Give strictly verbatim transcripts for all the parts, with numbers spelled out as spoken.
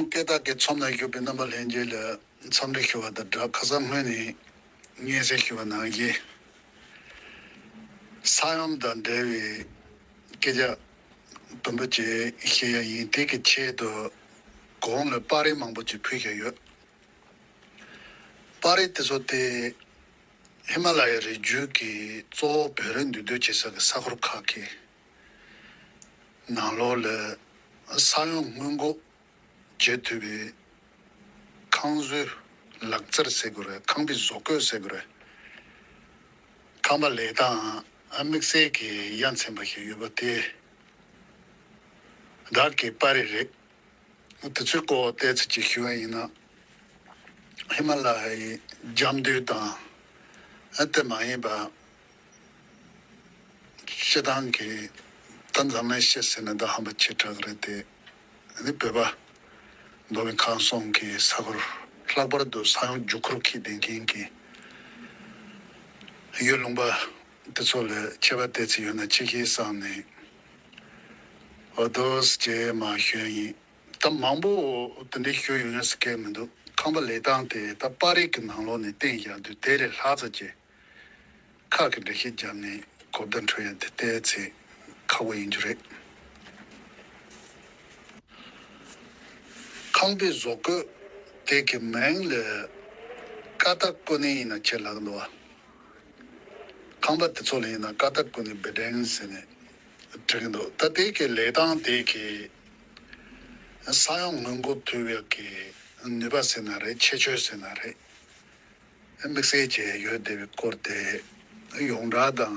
སྐད་བརྡ་གི་ཚོམས་ནང་བཞུགས་པའི་རྣམ་པ་ལྷན་རྒྱས་ལ་འཚམས་འདྲི་ཞུ་བ་དང་སྦྲགས། ཁ་སང་སྔོན་ནས་སྙན་སེང་ཞུ་བ་ནང་བཞིན། ས་ཡོམ་དང་འབྲེལ་བའི་སྐད་ཆ་དུམ་བུ་ཅིག་བཤད་ཡ་ཡིན། དེ་གི་ཆེད་དུ་གོང་ལ་པར་རིས་མང་པོ་ཅིག་ཕུལ་བཞག་ཡོད། པར་རིས་དེ་ཚོ་དེ་ཧི་མ་ལ་ཡའི་རི་རྒྱུད་ཀྱི་གཙོ་བོ་བོད་རིགས་འདུས་སྡོད་བྱེད་ས་གི་ས་ཁུལ་ཁག་གི་ནང་ལོགས་ལ་ས་ཡོམ་སྔོན་འགོག་བྱེད་ཐུབ་པའི་ཁང་བཟོའི་ལག་རྩལ་ཟེར་དགོས་རེད། ཁང་པའི་བཟོ་བཀོད་ཟེར་དགོས་རེད། ཁང་པ་ལས་སྟངས་དམིགས་བསལ་གྱི་ཡ་མཚན་པ་ཞིག་ཡོད་པ་དེ་བདག་གི་པར་རིས་རེད། དེ་ཚོའི་སྐོར་ཏོག་ཙམ་ཅིག་ཞུ་བ་ཡིན་ན། ཧི་མ་ལ་ཡའི་འཇམ་མདོག་དང་། ཨ་དེ་མ་ཡིན་པ། སྤྱིར་བཏང་གི་ད་འཛམ་གླིང་སྤྱི་ཟེར་ན་ད་ཧམ་པ་ཆེ་དྲགས་རེད་དེ། ཨ་ནི་བོད་པ་མདོ་དབུས་ཁམས་གསུམ་གྱི་ས་ཁུལ་ལྷག་པར་དུ་ས་ཡོམ་རྒྱུག་ཁུལ་འཁྱེར་བསྡད་མཁན་གྱི་ཡུལ་ལུང་པ་དེ་ཚོ་ལ་ཁྱད་པར་ཏོག་ཙམ་ཡོད་ན་ཅིག་ཞེས་བསམ་ནས། འོ་དོ་ཟེར་མར་ཞུས་ཡིན། ད་མང་པོ་དེ་འདྲའི་ཞུ་ཡོང་ཡ་ཟེར་མཁན་མི་འདུག་ཁང་པ་ལས་སྟངས་དེ་ད་པར་རིས་ཀྱི་ནང་ལོགས་ནས་བསྟན་བཞག་དུས་དེ་ལས་ལྷག་ཙམ་ཅིག་ཁག་གི་འགྲེལ་བཤད་བརྒྱབ་ནས་གོ་བརྡ་འཕྲོད་ཡ་དེ་ཏོག་ཙམ་ཁག་པོ་ཡིན་རྒྱུ་རེད། ཁང་པའི་བཟོ་བཀོད་དེ་གི་མིང་ལ་ཀ་ཏ་ཀུ་ནི་ཡིན་ན་ཁྱེད་ལབ་འདུག་བ། ཁང་པ་དེ་ཚོ་ལ་ཡིན་ན་ཀ་ཏ་ཀུ་ནི་བི་ལྡིང་ཟེར་ནས་བྲིས་ཀྱི་འདུག་ད་དེ་གི་ལས་སྟངས་དེ་གི་ས་ཡོམ་སྔོན་འགོག་ཐུབ་ཡག་གི་ནུས་པ་ཟེར་ན་རེད། ཁྱད་ཆོས་ཟེར་ན་རེད། དམིགས་བསལ་བྱས་ཡོད་བསྡད་པའི་སྐོར་དེ་ཡོངས་གྲགས་དང་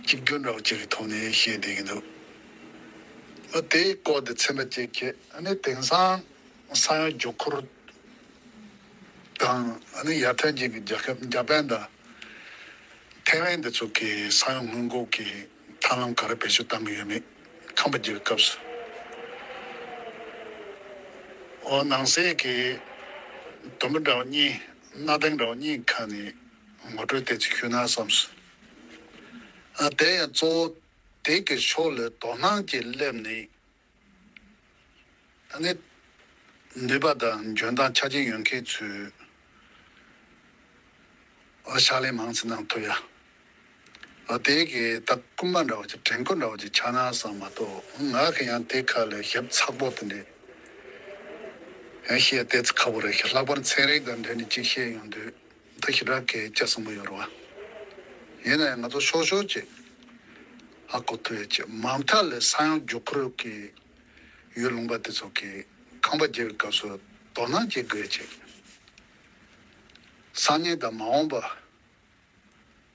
གཅིག་གྱུར་འདྲ་བོ་ཅིག་གི་ཐོག་ནས་བཤད་བསྡད་ཀྱི་འདུག་ཨ་དེའི་སྐོར་དེ་ཚན་པ་གཅིག་བྱས། ཨ་ནི་དེང་སང་ས་ཡོམ་རྒྱུག་ཁུལ་དང་། ཨ་ནི་ཡར་ཐོན་ཅན་གྱི་རྒྱལ་ཁབ་འཇར་པན་དང་ཐའེ་ཝན་འདི་ཚོ་གི་ས་ཡོམ་སྔོན་འགོག་གི་ཐབས་ལམ་ག་རེ་བེད་སྤྱོད་བཏང་གི་ཡོད་མེད། ཁང་པ་རྒྱག་པའི་སྐབས་སུ། འོ་ནང་གསེས་ཀྱི་དུམ་བུ་འདྲ་བོ་གཉིས། གནའ་དེང་འདྲ་བོ་གཉིས་ཁ་ནས་ངོ་སྤྲོད་ཏོག་ཙམ་ཞུས་ན་བསམས་སོང་། ཨ་དེ་ཡང་གཙོ་བོ་དེ་གི་ཕྱོགས་ལ་དོ་སྣང་ཅིག་སླེབས་ནས། ཨ་ནི་ནུས་པ་དང་འཇོན་ཐང་ཆ་རྐྱེན་ཡོད་མཁན་ཚོས་ཨ་ཕྱག་ལས་མང་ཙམ་གནང་ཐུབ་ཡ། ཨ་དེ་གི་ད་སྐུལ་མ་འདྲ་བོ་ཅིག་དྲན་སྐུལ་འདྲ་བོ་ཅིག་ཆགས་ན་བསམ་མ་གཏོགས། ང་གི་ཡང་དེ་ཁ་ལ་ཞིབ་ཚགས་པོ་དེ་འདྲས་ཡང་བཤད་ཏོག་ཙམ་ཁག་པོ་རེད། ལྷག་པར་ཚན་རིག་དང་འབྲེལ་ནས་ཅིག་བཤད་ཡོང་དུས། ད་ཞེ་དྲག་གི་སྐྱ་སེང་པོ་ཡོད་རེད་བ། ཡིན་ན་ཡང་ང་ཚོ་ཤོག་ཤོག་ཅིག་ཧ་གོ་ཐུབ་ཡ་ཅིག་མ་མཐའ་ལ་ས་ཡོམ་རྒྱུག་ཁུལ་གྱི་ཡུལ་ལུང་པ་དེ་ཚོ་གི་ཁང་པ་རྒྱག་པའི་སྐབས་སུ་དོ་སྣང་བྱེད་དགོས་ཅིག་སང་ཉིན་དང་མ་འོངས་པ་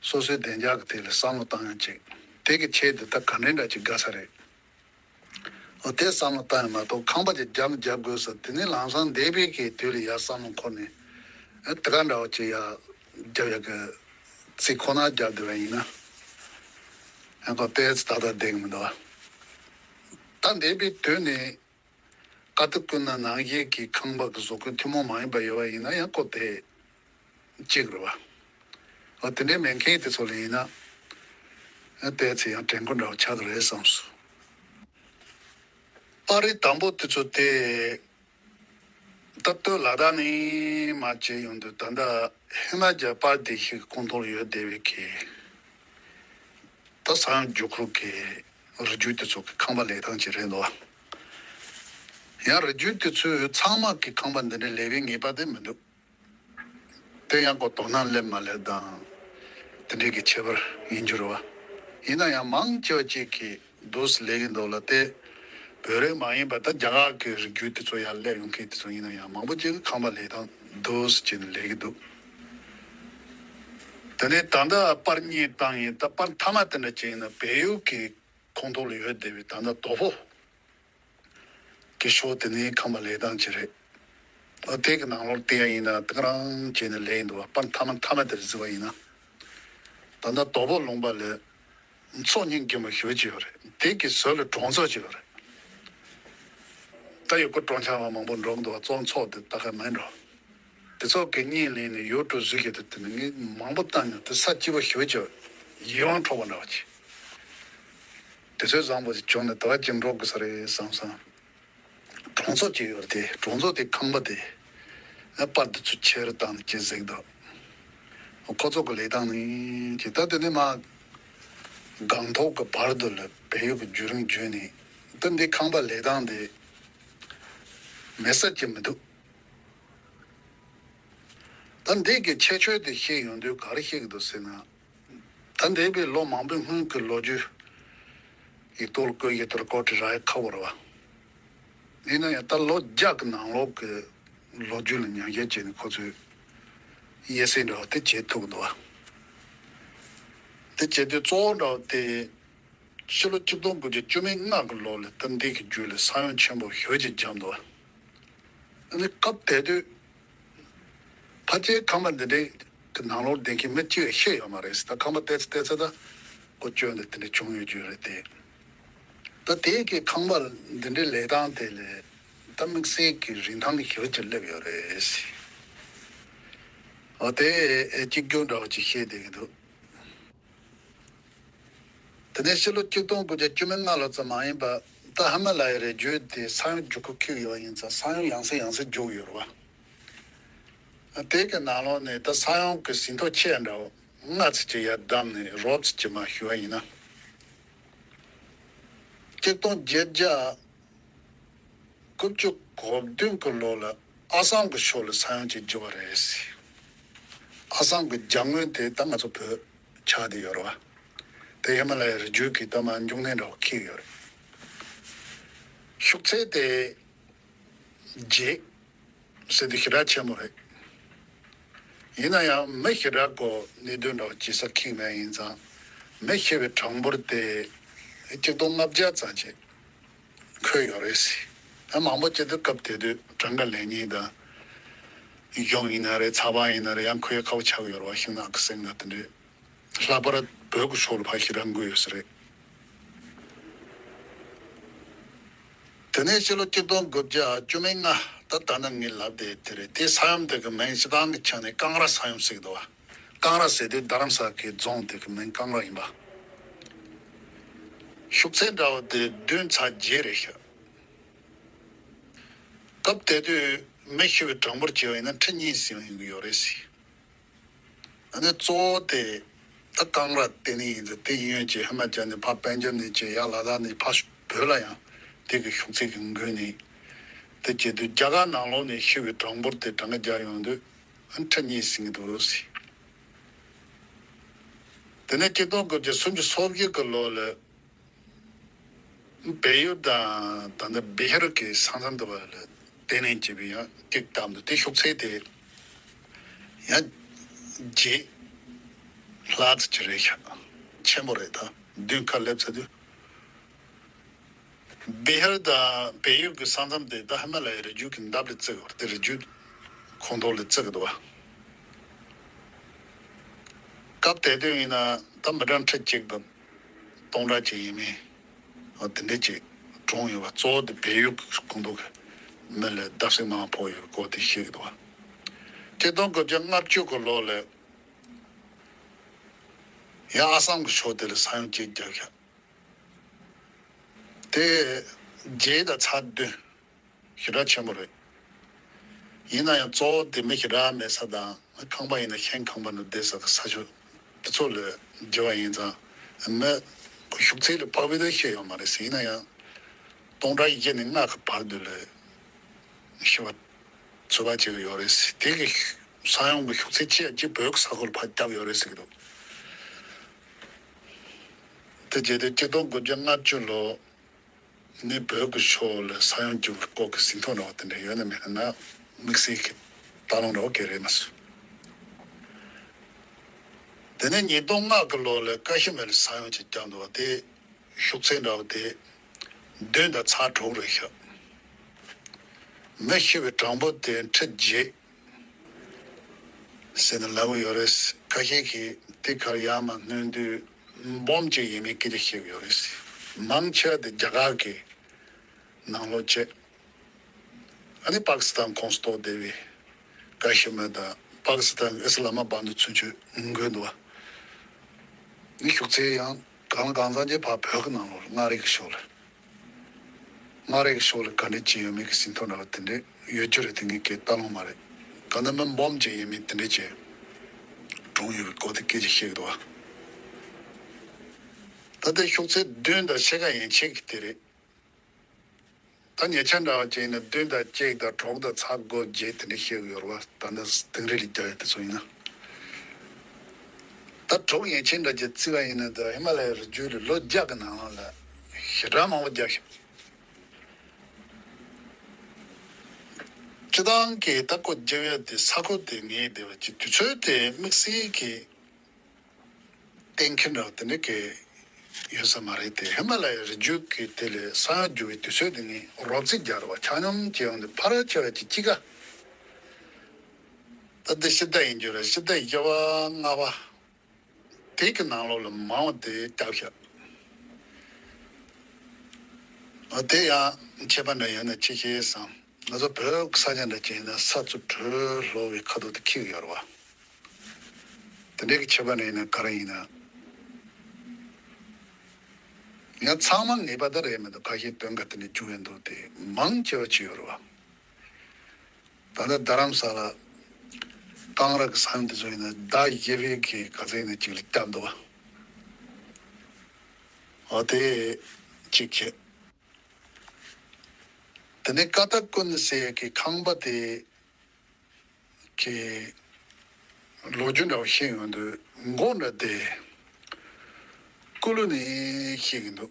སོ་སོའི་བདེ་འཇགས་ཀྱི་ཐད་ལ་བསམ་བློ་བཏང་ཡ་ཅིག་དེ་གི་ཆེད་དུ་ད་ག་འདྲ་འདྲ་ཅིག་དགའ་ས་རེད། འོ་དེ་བསམ་བློ་བཏང་ཡ་མ་གཏོགས་ཁང་པ་ཅིག་རྒྱབ་རྒྱབ་དགོས་ས་དེ་ནས་ལམ་སང་འདས་པའི་གི་དུས་ལ་ཡ་བསམ་བློ་འཁོར་ནས། ཨ་དེ་ག་འདྲ་བོ་ཅིག་ཡ་རྒྱབ་ཡ་གི་རྩིས་ཁོ་ན་རྒྱབ་བསྡད་པ་ཡིན་ན། ཡང་ཁོ་ཏོག་ཙམ་ཏག་ཏག་བསྡད་ཀྱི་མི་འདུག་ད་འདས་པའི་དུས་ནས་ཀ་ཏ་ཀུ་ན་ནང་བཞིན་གྱི་ཁང་པ་གི་བཟོ་བཀོད་ཐུན་མོང་མ་ཡིན་པ་ཡོད་པ་ཡིན་ན་ཡང་ཁོ་དེ་གཅིག་རེད་བ། འོ་དེ་འདྲའི་མེད་མཁན་དེ་ཚོ་ལ་ཡིན་ན། ཨ་ཏོག་ཙམ་ཡང་དྲན་སྐུལ་འདྲ་བོ་ཆགས་ཀྱི་རེད་བསམས་སོང་། པར་རིས་དང་པོ་དེ་ཚོ་དེ། ད་སྟོད་ལ་དྭགས་ནས་མར་བྱས་ཡོང་དུས་ད་ལྟ་ཧི་མ་ཅལ་པར་དེ་ཞིག་ཁོངས་གཏོགས་ལ་ཡོད་བསྡད་པའི་གི། ད་ས་ཡོམ་རྒྱུག་ཁུལ་གྱི་རི་རྒྱུད་དེ་ཚོ་གི་ཁང་པ་ལས་སྟངས་ཅིག་རེད་འདུག་ཡང་རི་རྒྱུད་དེ་ཚོའི་ཚང་མ་གི་ཁང་པ་འདི་འདྲའི་ལས་པའི་ངེས་པ་དེ་མི་འདུག་དེ་ཡང་ཁོ་དོ་སྣང་སླེབས་མ་སླེབས་དང་། དེ་འདྲའི་གི་ཁྱད་པར་ཡིན་རྒྱུ་རེད་བ། ཡིན་ན་ཡང་མང་ཆེ་བ་ཅིག་གིས་འདུག་སེ་ལས་ཀྱི་འདུག་ལ། དེ་བོད་རིགས་མ་ཡིན་པ་ད་རྒྱ་གར་གྱི་རིགས་རྒྱུད་དེ་ཚོ་ཡར་སླེབས་ཡོང་མཁན་དེ་ཚོ་ཡིན་ན་ཡང་མང་པོ་ཅིག་གིས་ཁང་པ་ལས་སྟངས་འདུག་སེ་བྱས་ནས་ལས་ཀྱི་འདུག་དེ་ནས་ད་ལྟ་པར་གཉིས་བཏང་ཡིན། ད་པར་མཐའ་མ་དེ་འདྲ་ཅིག་ཡིན་ན་བལ་ཡུལ་གྱི་ཁོངས་གཏོགས་ལ་ཡོད་བསྡད་པའི་ད་ལྟ་དོ་པོ་གི་ཕྱོགས་དེ་ནས་ཁང་པ་ལས་སྟངས་ཅིག་རེད། ཨ་དེ་གི་ནང་ལོགས་བལྟས་ཡ་ཡིན་ན་དེ་ག་རང་བྱས་ནས་ལས་ཡིན་འདུག་བ། པར་མཐའ་མ་མཐའ་མ་དེར་གཟིགས་པ་ཡིན་ན། ད་ལྟ་དོ་པོ་ལུང་པ་ལ་མཚོ་སྙིང་རྒན་པོ་ཞེ་པོ་ཅིག་ཡོད་རེད། དེ་གི་ཟུར་ལ་གྲོང་ཚོ་ཅིག་ཡོད་རེད། ད་ཡུལ་སྐོར་སྤྲོ་འཆམ་པ་མང་པོ་འགྲོ་གི་འདུག་བ། གཙོ་མཚོ་དེ་ད་ག་མེད་འགྲོ། དེ་ཚོ་གི་གཉེན་ལེན་ནས་ཡུལ་གྲུ་བཟོས་ཀྱི་འདུག་དེ་ནི་ངས་མང་པོ་བཏང་མྱོང་། དེ་ས་སྐྱིད་པོ་ཞེ་པོ་ཅིག་ཡིད་དབང་འཕྲོག་པ་འདྲ་བ་ཅིག་དེ་ཚོའི་བཟང་པོ་ཅིག་བྱུང་ནས་ད་ག་ཅིག་འགྲོ་དགོས་ས་རེད་བསམ་བསམ། གྲོང་ཚོ་གཅིག་ཡོད་རེད་དེ། གྲོང་ཚོ་དེ་ཁང་པ་དེ་པར་དེ་ཚུར་ཁྱེར་བཏང་ནས་ཅིག་གཟིགས་དང་། ཁོ་ཚོ་གི་ལས་སྟངས་ནི་ཅིག་ད་དེ་ནས་མར་སྒང་ཐོག་གི་བར་དུ་ལ་བལ་ཡུལ་གྱི་བརྒྱུད་རིམ་བརྒྱུད་ནས། ད་འདི་ཁང་པ་ལས་སྟངས་དེ་མེད་ས་ཅིག་མི་འདུག་ད་འདི་གི་ཁྱད་ཆོས་དེ་བཤད་ཡོང་དུས་ག་རེ་བཤད་ཀྱི་འདུག་ཟེར་ན། ད་འདས་པའི་ལོ་མང་པོའི་སྔོན་གྱི་ལོ་རྒྱུས་ཡིག་ཐོག་ལ་བཀོད་ཡོད་དེ་རེ་ཀོར་ཌི་རག་ཡ་ཁག་པོ་རེད་བ། ཡིན་ན་ཡང་ད་ལོ་བརྒྱ་གི་ནང་ལོགས་ཀྱི་ལོ་རྒྱུས་ལ་ཉམས་ཞིབ་བྱས་ནས་ཁོ་ཚོས་དབྱེ་གསེས་འདྲ་བ་དེ་བྱེད་ཐུབ་ཀྱི་འདུག་བ། དེ་བྱེད་དུས་གཙོ་བོ་འདྲ་བ་དེ། ཕྱི་ལོ་ཆིག་སྟོང་དགུ་བརྒྱ་བཅུ་མེད་ལྔ་གི་ལོ་ལ་ད་འདི་གི་རྒྱུད་ལ་ས་ཡོམ་ཆེན་པོ་ཞེ་པོ་ཅིག་བརྒྱབ་འདུག་བ། ཨ་ནི་སྐབས་དེ་དུས་ཕལ་ཆེར་ཁང་པ་འདི་འདྲའི་གི་ནང་ལོགས་བསྡད་མཁན་མི་གཅིག་ཡང་ཤི་ཡོད་མ་རེད་ཟེར། ད་ཁང་པ་བལྟས་ཚེ་བལྟས་ཚེ་ད་ཀོ་སྐྱོན་དེ་དེ་འདྲ་བྱུང་ཡོད་རྒྱུ་རེད་དེ། ད་དེའི་གི་ཁང་པ་འདི་འདྲའི་ལས་སྟངས་དེ་ལས་ད་དམིགས་བསལ་གྱི་རིན་ཐང་ཞེ་པོ་ཅིག་སླེབས་ཡོད་རེད་ཟེར། འོ་དེ་གཅིག་གྱུར་འདྲ་བ་ཅིག་བཤད་བསྡད་ཀྱི་འདུག་དེ་ནས་ཕྱི་ལོ་ཆིག་སྟོང་དགུ་བརྒྱ་བཅུ་མེད་ལྔ་ལོ་ཙམ་མ་ཡིན་པ། ད་ཧི་མ་ལ་ཡའི་རི་རྒྱུད་དེ་ས་ཡོམ་རྒྱུག་ཁུག་འཁེལ་ཡོད་པ་ཡིན་ཙང་ས་ཡོམ་ཡང་སེ་ཡང་སེ་རྒྱུག་ཡོད་རེད་བ། དེ་གི་ནང་ལོགས་ནས་ད་ས་ཡོམ་གི་ཟིན་ཐོ་ཆེ་འདྲ་བོ་ལྔ་ཙམ་ཅིག་ཡར་བདམས་ནས་རོབ་ཙམ་ཅིག་མར་ཞུ་བ་ཡིན་ན། ཆིག་སྟོང་བརྒྱད་བརྒྱ་དགུ་བཅུ་གོ་བདུན་གྱི་ལོ་ལ་ཨ་སམ་གྱི་ཕྱོགས་ལ་ས་ཡོམ་ཅིག་བྱུང་བ་རེད། ཨ་སམ་གྱི་རྒྱ་དངུལ་དེ་ད་ང་ཚོ་བོད་ཆགས་བསྡད་ཡོད་རེད་བ། དེ་ཧི་མ་ལ་ཡའི་རི་རྒྱུད་ཀྱི་ད་མར་འབྱུང་གནས་འདྲ་བོ་འཁེལ་ཡོད་རེད། ཤུགས་ཚད་དེ་བརྒྱད་ཟེར་དུས་ཞེ་དྲག་ཆེན་པོ་རེད། ཡིན་ན་ཡང་མི་ཞེ་དྲག་གི་གནད་དོན་འདྲ་བོ་ཇི་སྲིད་འཁེལ་མེད་ཡིན་ཙང་། མི་ཤི་བའི་གྲངས་འབོར་དེ་ཆིག་སྟོང་ལྔ་བརྒྱ་ཙམ་ཅིག་འཁོད་ཡོད་རེད་ཟེར། ད་མང་པོ་ཅིག་དེ་སྐབས་དེ་དུས་གྲངས་ཀ་ལེན་མཁན་དང་། གཞུང་ཡིན་ན་རེད། ཚགས་པར་ཡིན་ན་རེད། ཡང་འཁོད་ཡ་ཁག་པོ་ཆགས་ཡོད་རེད་བ། ཤིང་ནགས་ཀྱི་གསེང་ན་དེ་འདྲའི། ལྷག་པར་བོད་ཀྱི་ཕྱོགས་ལ་ཕར་ཞེ་དྲག་འགོས་ཡོད་ས་རེད། དེ་ནས་ཕྱི་ལོ་ཆིག་སྟོང་དགུ་བརྒྱ་བཅུ་མེད་ལྔ། ད་ད་ནི་ངས་ལབ་བསྡད་དེ་རེད། དེ་ས་ཡོམ་དེ་གི་མིང་སྤྱིར་བཏང་གི་ཆ་ནས་ཀང་ར་ས་ཡོམ་ཟེར་གི་འདུག་བ། ཀང་ར་ཟེར་དུས་རྡ་རམ་ས་ལ་གི་རྫོང་དེ་གི་མིང་ཀང་ར་ཡིན་པ། ཤུགས་ཚད་འདྲ་བོ་དེ་བདུན་ཚེག་བརྒྱད་རེད་ཤག་སྐབས་དེ་དུས་མི་ཤི་བའི་གྲངས་འབོར་བྱས་པ་ཡིན་ན་ཁྲི་གཉིས་ཟིན་ཡོང་གི་ཡོད་རེད་ཟེར། ཨ་ནི་གཙོ་བོ་དེ་ད་ཀང་ར་བརྟེན་ནས་ཡིན་ཙང་། དེ་ཡིན་ཡོད་ཅེས་ཧི་མ་ཅལ་ནས་ཕར་པན་ཇབ་ནས་བྱས། ཡར་ལ་དྭགས་ནས་ཕར་བོད་ལ་ཡང་དེ་གི་ཤུགས་ཚད་ཀྱིས་འགོས་ནས། དེ་བྱེད་དུས་རྒྱ་གར་ནང་ལོགས་ནས་ཤི་བའི་གྲངས་འབོར་དེ་གྲངས་ཀ་རྒྱག་ཡོང་དུས་ཨ་ཁྲི་གཉིས་ཟིན་གྱི་འདུག་ཟེར། དེ་ནས་ཆིག་སྟོང་དགུ་བརྒྱ་སུམ་ཅུ་སོ་བཞི་གི་ལོ་ལ། བལ་ཡུལ་དང་ད་ལྟ་བི་ཧར་གྱི་ས་མཚམས་དུ་བ་ལ་བརྟེན་ནས་བྱས་པའི་ཡང་ཏིག་བཏབ་འདུག་དེ་ཤུགས་ཚད་དེ་ཡང་བརྒྱད་ལྷག་ཙམ་ཅིག་རེད་ཤག་ཆེན་པོ་རེད། ད་བདུན་ཁ་སླེབས་ཚར་དུས། བི་ཧར་དང་བལ་ཡུལ་གྱི་ས་མཚམས་དེ་ད་ཧི་མ་ལ་ཡའི་རི་རྒྱུད་ཀྱི་འདབས་ལ་བརྩི་གི་ཡོད་རེད། དེ་རི་རྒྱུད་ཁོངས་གཏོགས་ལ་བརྩི་གི་འདུག་བ། སྐབས་དེ་དུས་ཡིན་ན་ད་མི་གྲངས་ཁྲི་གཅིག་དང་སྟོང་ཕྲག་གཅིག་ཡས་མས། འོ་དེ་འདྲ་ཅིག་གྲོངས་ཡོད་པ། གཙོ་བོ་དེ་བལ་ཡུལ་གྱི་ཁོངས་གཏོགས་ཀྱི་མི་ལ་བརྡབ་གསིག་མང་ཕོག་ཡོད་པའི་སྐོར་དེ་བཤད་ཀྱི་འདུག་བ། ཆིག་སྟོང་དགུ་བརྒྱ་ལྔ་བཅུ་གི་ལོ་ལ་ཡང་ཨ་སམ་གྱི་ཕྱོགས་དེ་ལ་ས་ཡོམ་ཅིག་བརྒྱབ་ཤག་དེ་བརྒྱད་དང་ཚེག་བདུན། ཞེ་དྲག་ཆེན་པོ་རེད། ཡིན་ན་ཡང་གཙོ་བོ་དེ་མི་ཞེ་དྲག་མེད་ས་དང་། ཁང་པ་ཡིན་ན་ཤིང་ཁང་པ་ནང་བསྡད་ས་གི་ས་ཕྱོགས་དེ་ཚོ་ལ་བརྒྱབ་པ་ཡིན་ཙང་། མི་ཤུགས་ཚད་ལ་དཔག་པའི་ད་ཤི་ཡོད་མ་རེད་ཟེར། ཡིན་ན་ཡང་སྟོང་ཕྲག་བཞི་ནས་ལྔ་གི་བར་དུ་ལ་ཤི་བ་ཚོད་དཔག་བྱེད་ཀྱི་ཡོད་རེད་ཟེར། དེ་གི་ས་ཡོམ་གྱི་ཤུགས་ཚད་ཆེ་ཡ་གཅིག་བོད་ཀྱི་ས་ཁུལ་ལ་ཕར་བརྒྱབ་ཡོད་རེད་ཟེར་གྱི་འདུག་དེ་བྱས་དུས་ཆིག་སྟོང་དགུ་བརྒྱ་ལྔ་བཅུ་ལོ་ནས་བོད་ཀྱི་ཕྱོགས་ལ་ས་ཡོམ་བྱུང་བའི་སྐོར་གྱི་ཟིན་ཐོ་འདྲ་བོ་དེ་འདྲ་ཡོད་ན་མེད་ན་དམིགས་བསལ་གྱི་ལྟ་ལོང་འདྲ་བོ་གང་ཡང་རེད་མ་སོང་། དེ་ནས་ཉིས་སྟོང་ལྔ་གི་ལོ་ལ་ཀ་ཤི་མིར་ས་ཡོམ་ཅིག་བརྒྱབ་འདུག་བ། དེ་ཤུགས་ཚད་འདྲ་བོ་དེ་བདུན་དང་ཚེག་དྲུག་རེད་ཤག་མི་ཤི་བའི་གྲངས་འབོར་དེ་ཁྲི་བརྒྱད་ཟེར་ནས་ལབ་ཀྱི་ཡོད་རེད། ཁ་ཤས་ཀྱིས་དེ་གར་ཡར་མར་སྣོན་དུས་འབུམ་གཅིག་ཡས་མས་སྐད་ཆ་བཤད་ཀྱི་ཡོད་རེད། མང་ཆེ་བ་དེ་རྒྱ་གར་གྱི་ནང་ལོགས་བྱས། ཨ་ནི་པ་ཀི་སི་ཐན་ཁོངས་སུ་གཏོགས་བསྡད་པའི་ཀ་ཤི་མིར་དང་པ་ཀི་སི་ཐན་གྱི་ཨི་སི་ལ་མ་བཱད་དུ་ཚུན་ཆོད་འགོས་འདུག་བ། ནི་ཤུགས་ཚད་ཡང་གང་ལ་གང་འཚམ་ཅིག་ཕར་བོད་ཀྱི་ནང་ལོགས་ལ་མངའ་རིས་ཀྱི་ཕྱོགས་ལ། མངའ་རིས་ཕྱོགས་ལ་ག་འདྲ་ཅིག་ཡོད་མེད་ཀྱི་ཟིན་ཐོ་འདྲ་བ་དེ་འདྲ་ཡོད་རྒྱུ་རེད། དེ་ངས་ཀྱི་ལྟ་ལོང་མ་རེད། ག་ན་མི་འབུམ་ཅིག་ཡིན་མིན་དེ་འདྲ་ཅིག་གྲོངས་ཡོད་པའི་སྐོར་དེ་སྐད་ཆ་བཤད་ཀྱི་འདུག་བ། ད་ལྟའི་ཤོག་ཚད་བདུན་དང་ཕྱེད་ཀ་ཡན་ཆད་ཀྱི་དེ་རེད། ད་ཉེ་ཆར་འདྲ་བ་ཅིག་ཡིན་ན་བདུན་དང་གཅིག་དང་དྲུག་དང་ཚེག་དགུ་བརྒྱད་དེ་འདྲ་བཤད་ཀྱི་ཡོད་རེད་བ། ད་ནི་དིང་རི་ལ་རྒྱག་ཡ་དེ་ཚོ་ཡིན་ན། ད་དྲུག་ཡན་ཆད་འདྲ་ཅིག་བརྩིས་པ་ཡིན་ན། ད་ཧི་མ་ལ་ཡའི་རི་རྒྱུད་ལ་ལོ་བརྒྱ་གི་ནང་ལ་ཞེ་དྲག་མང་པོ་རྒྱག་ཤག་སྤྱི་བཏང་གི་ད་སྒོ་རྒྱབ་ཡ་དེ་ས་ཁུལ་དེ་ངེས་བསྡད་པ་ཅིག་དུས་ཚོད་དེ་དམིགས་བསལ་གྱི་གཏན་འཁེལ་འདྲ་བ་དེ་འདྲ་གི་ཡོད་ས་མ་རེད་དེ། ཧི་མ་ལ་ཡའི་རི་རྒྱུད་ཀྱི་དེ་ལས་ས་ཡ་རྒྱུ་བའི་དུས་ཚོད་དེ་ངས་རོབ་རྩིས་རྒྱག་རེད་བ། ཆ་སྙོམས་བྱས་ཡོང་དུས་ཕལ་ཆེ་བ་ཅིག་དཔྱིད་ཀ་ད་ལྟ་ཕྱི་ཟླ་ཡིན་རྒྱུ་རེད། ཕྱི་ཟླ་བཞི་པ་ལྔ་པ་དེ་གི་ནང་ལོགས་ལ་མང་བ་དེ་བརྒྱབ་ཤག་ཨ་དེ་ཡང་ཁྱད་པར་འདྲ་ཡོད་ན་ཅི་ཤེས་བསམ། ང་ཚོ་བོད་ས་ཆ་འདྲ་ཅིག་ཡིན་ན་ས་ཚུར་དྲོད་ལོག་པའི་ཁ་དོག་དེ་འཁྱེར་གི་ཡོད་རེད་བ། དེ་འདྲའི་གི་ཁྱད་པར་འདྲ་ཡིན་ན་ག་རེ་ཡིན་ན། ཡང་ཚང་མ་ངེས་པ་ད་རེད་མི་འདུག་ཁ་ཤས་དོན་འགའ་དེ་འདྲ་བྱུང་ཡོད་འདུག་དེ་མང་ཆེ་བ་ཅིག་ཡོད་རེད་བ། ད་ལྟ་རྡ་རམ་ས་ལ་གངས་རི་གི་ས་ཡོམ་དེ་ཚོ་ཡིན་ན་ཟླ་བཞི་པའི་གི་ག་ཚོད་ཡིན་ན་གཅིག་ལ་བརྒྱབ་འདུག་བ། འོ་དེ་གཅིག་བྱས། དེ་ནས་ཀ་ཏ་ཀུན་ཟེར་ཡས་ཀྱི་ཁང་པ་དེ་གི་ལོ་རྒྱུས་འདྲ་བོ་ཤེས་ཡོང་དུས། མགོ་འདྲ་དེ་ཀུ་ལུ་ནས་ཤེས་ཀྱི་འདུག་